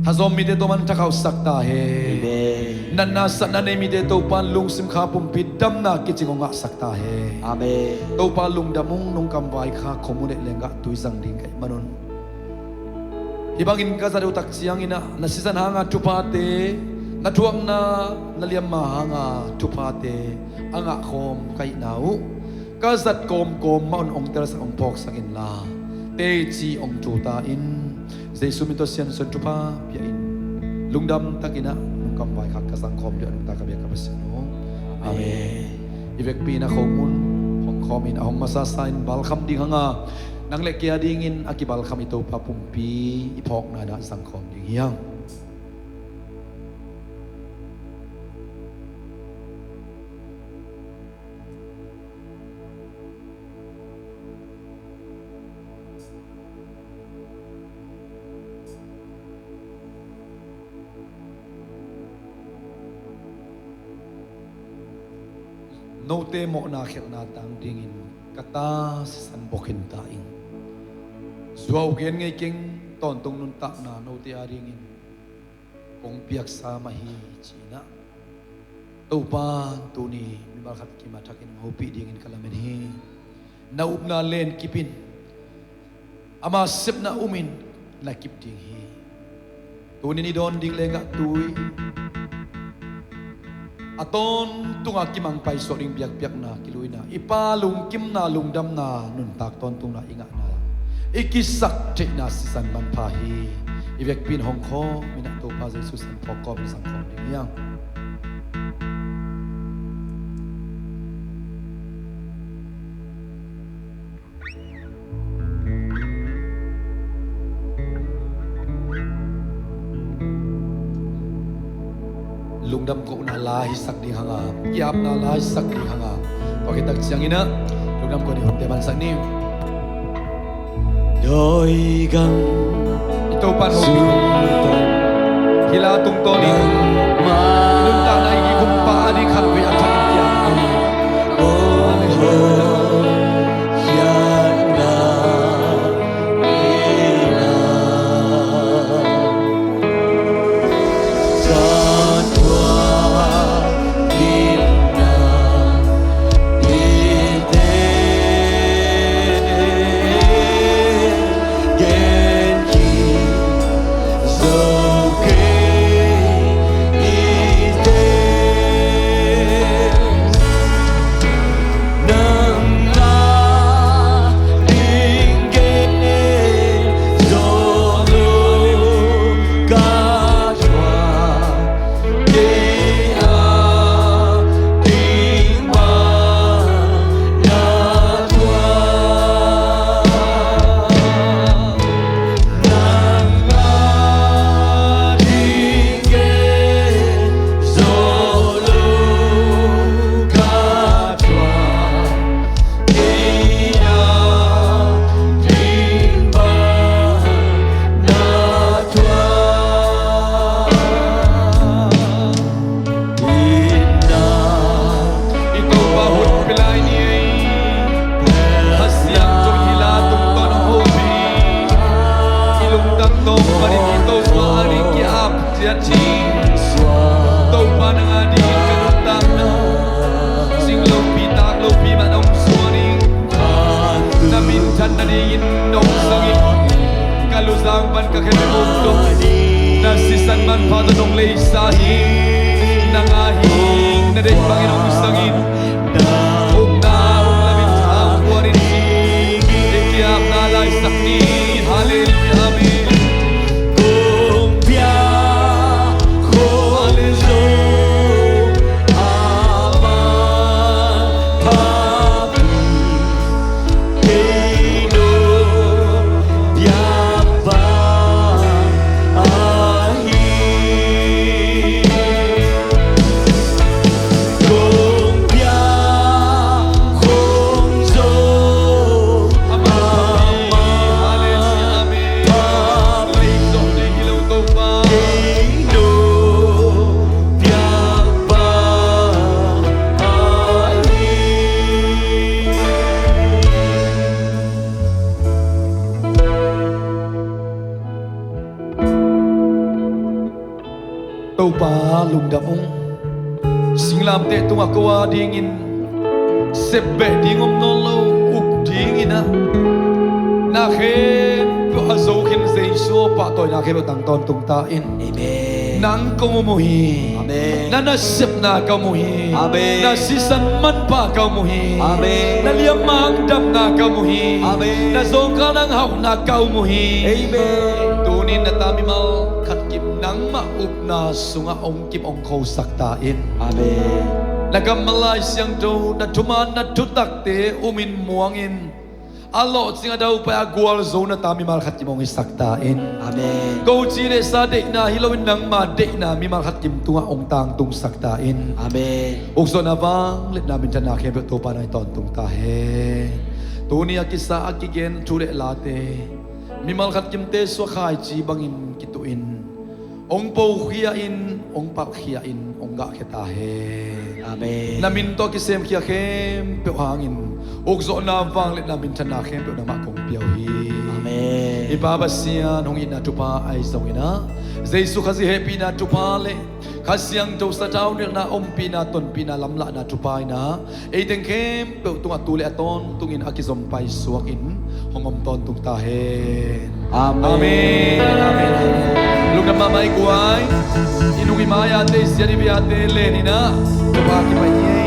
Thazawm mite Topa in hong thakhauhsak ta hen. Amen. Natna satna nei mite Topa in lungsim kha pumpi damna kicing hong ngahsak ta hen. Amen. Topa lungdam ung, nong kamvai kha khuamun le lenggah tui zang ding ka hih manun, hih bangin ka zat uh tak ciangin ah na sisan hanga thuphate, na thuakna, na liamma hanga thuphate a ngahkhawm ka hihna uh ka zat kawmkawm mah un hong telsak, hong phawksak inla, teci hong thu ta in. Jesu min tawh siansuan thupha pia in. Lungdam takin ah nong kamvai kha ka zangkhawm ding a nungta ka biak ka Pasian aw. Amen. I vekpi in ah khuamun hong khawmin a hong masasa in balkham ding hanga, nang le kei a dingin a kibalkham i Topa pumpi i phawkna in ah zangkhawm ding hi hang. Note mawhna khialhna tang dingin ka ta sisan bawh khin ta ing. Zuau gen ngei keng, tawntung nuntakna note a dingin kong piaksa mah hi, ci-in ah Topa in tuni mimal khat kim a thakin hong hopih dingin ka lamen hi. Na upna len kip in, ama sepna um in, na kip ding hi. Tuni-in i dawn ding lenggah tui, a tawntunga kimang paisuak ding biakpiakna, kiluina, i Pa lungkimna, lungdamna, nuntak tawntungna i ngahna, i kisak theihna sisan manpha hi. I vekpi in hong khawm in ah Topa Jesu sisan phawk kawm, zangkhawm ding hi hang. Lungdam kohna la hisak ding hanga, ki-apna la hisak ding hanga, tua khit tak ciangin ah lungdam kohna hunte mansak ni. Dawi gam i Topa in hong hopih hi. Hih la tungtawnin i nuntakna i kikhumpa a ding khatvei a thak in kiam. Topa nang a dingin ka nuntakna sing lopi tak lopi mah na hong suan ing. Na minthan nadingin nong sang in. Ka luzang pan ka khe bek hong dong. Na sisan manpha tawh nong leisa hi. Nang a hing na deih bangin hong sang in. Ukna hong lamin thakuan in. I kiapna laisak ni. Halleluiah, amen. Kong pia kong zo a man pha Topa lungdam ung. Singlamteh tungah ko a dingin sep beh ding om nawn lo, up dingin ah na khempeuh a zo khin Jesu aw, pahtawina khempeuh tang tawntung ta in. Amen. Nang kong um uh hi. Amen. Na nasepna ka um uh hi. Amen. Na sisan manpha ka um uh hi. Amen. Na liammang damna ka um uh hi. Amen. Na zawngkal nang hauhna ka um uh hi. Amen. Tunin na ta mimal khat kim nangmah upna sungah hong kim hong khosak ta in. Amen. Na kammal Lai Siangtho, na thuman na thutakte umin muangin a lawhcing a daupai a gualzo na ta mimal khat kim hong hisak ta in. Amen. Ko ci le sa deihna hi loin nangma deihna mimal khat kim tungah hong tangtungsak ta in. Amen. Ukzawhna vangliatna minthanna khempeuh Topa nang i tawntung ta hen. Tuni a kisa a kigen thu le late mimal khat kimte suah khaici bangin kituhin hong pokhia in, hong palhkhia in, hong gahkhia ta hen. Amen. Na min tawh a kisemkhia khempeuh hangin ukzawhna vangliatna minthanna khempeuh nangmah kong pia uh hi. Amen. I Pa Pasian hong itna thupha ahi zongin ah Jesu Khazih hehpihna thupha le Kha Siangtho sathau nilhna ompihna tonpihna lamlahna thupha in ah ei teng khempeuh tungah tu le a tawntungin a kizom paisuakin hong om tawntung ta hen. Amen. Amen. Amen. Lungdam mahmah i guai. I nung i mai-ate, i siat i biate len in ah Topa kipai hi.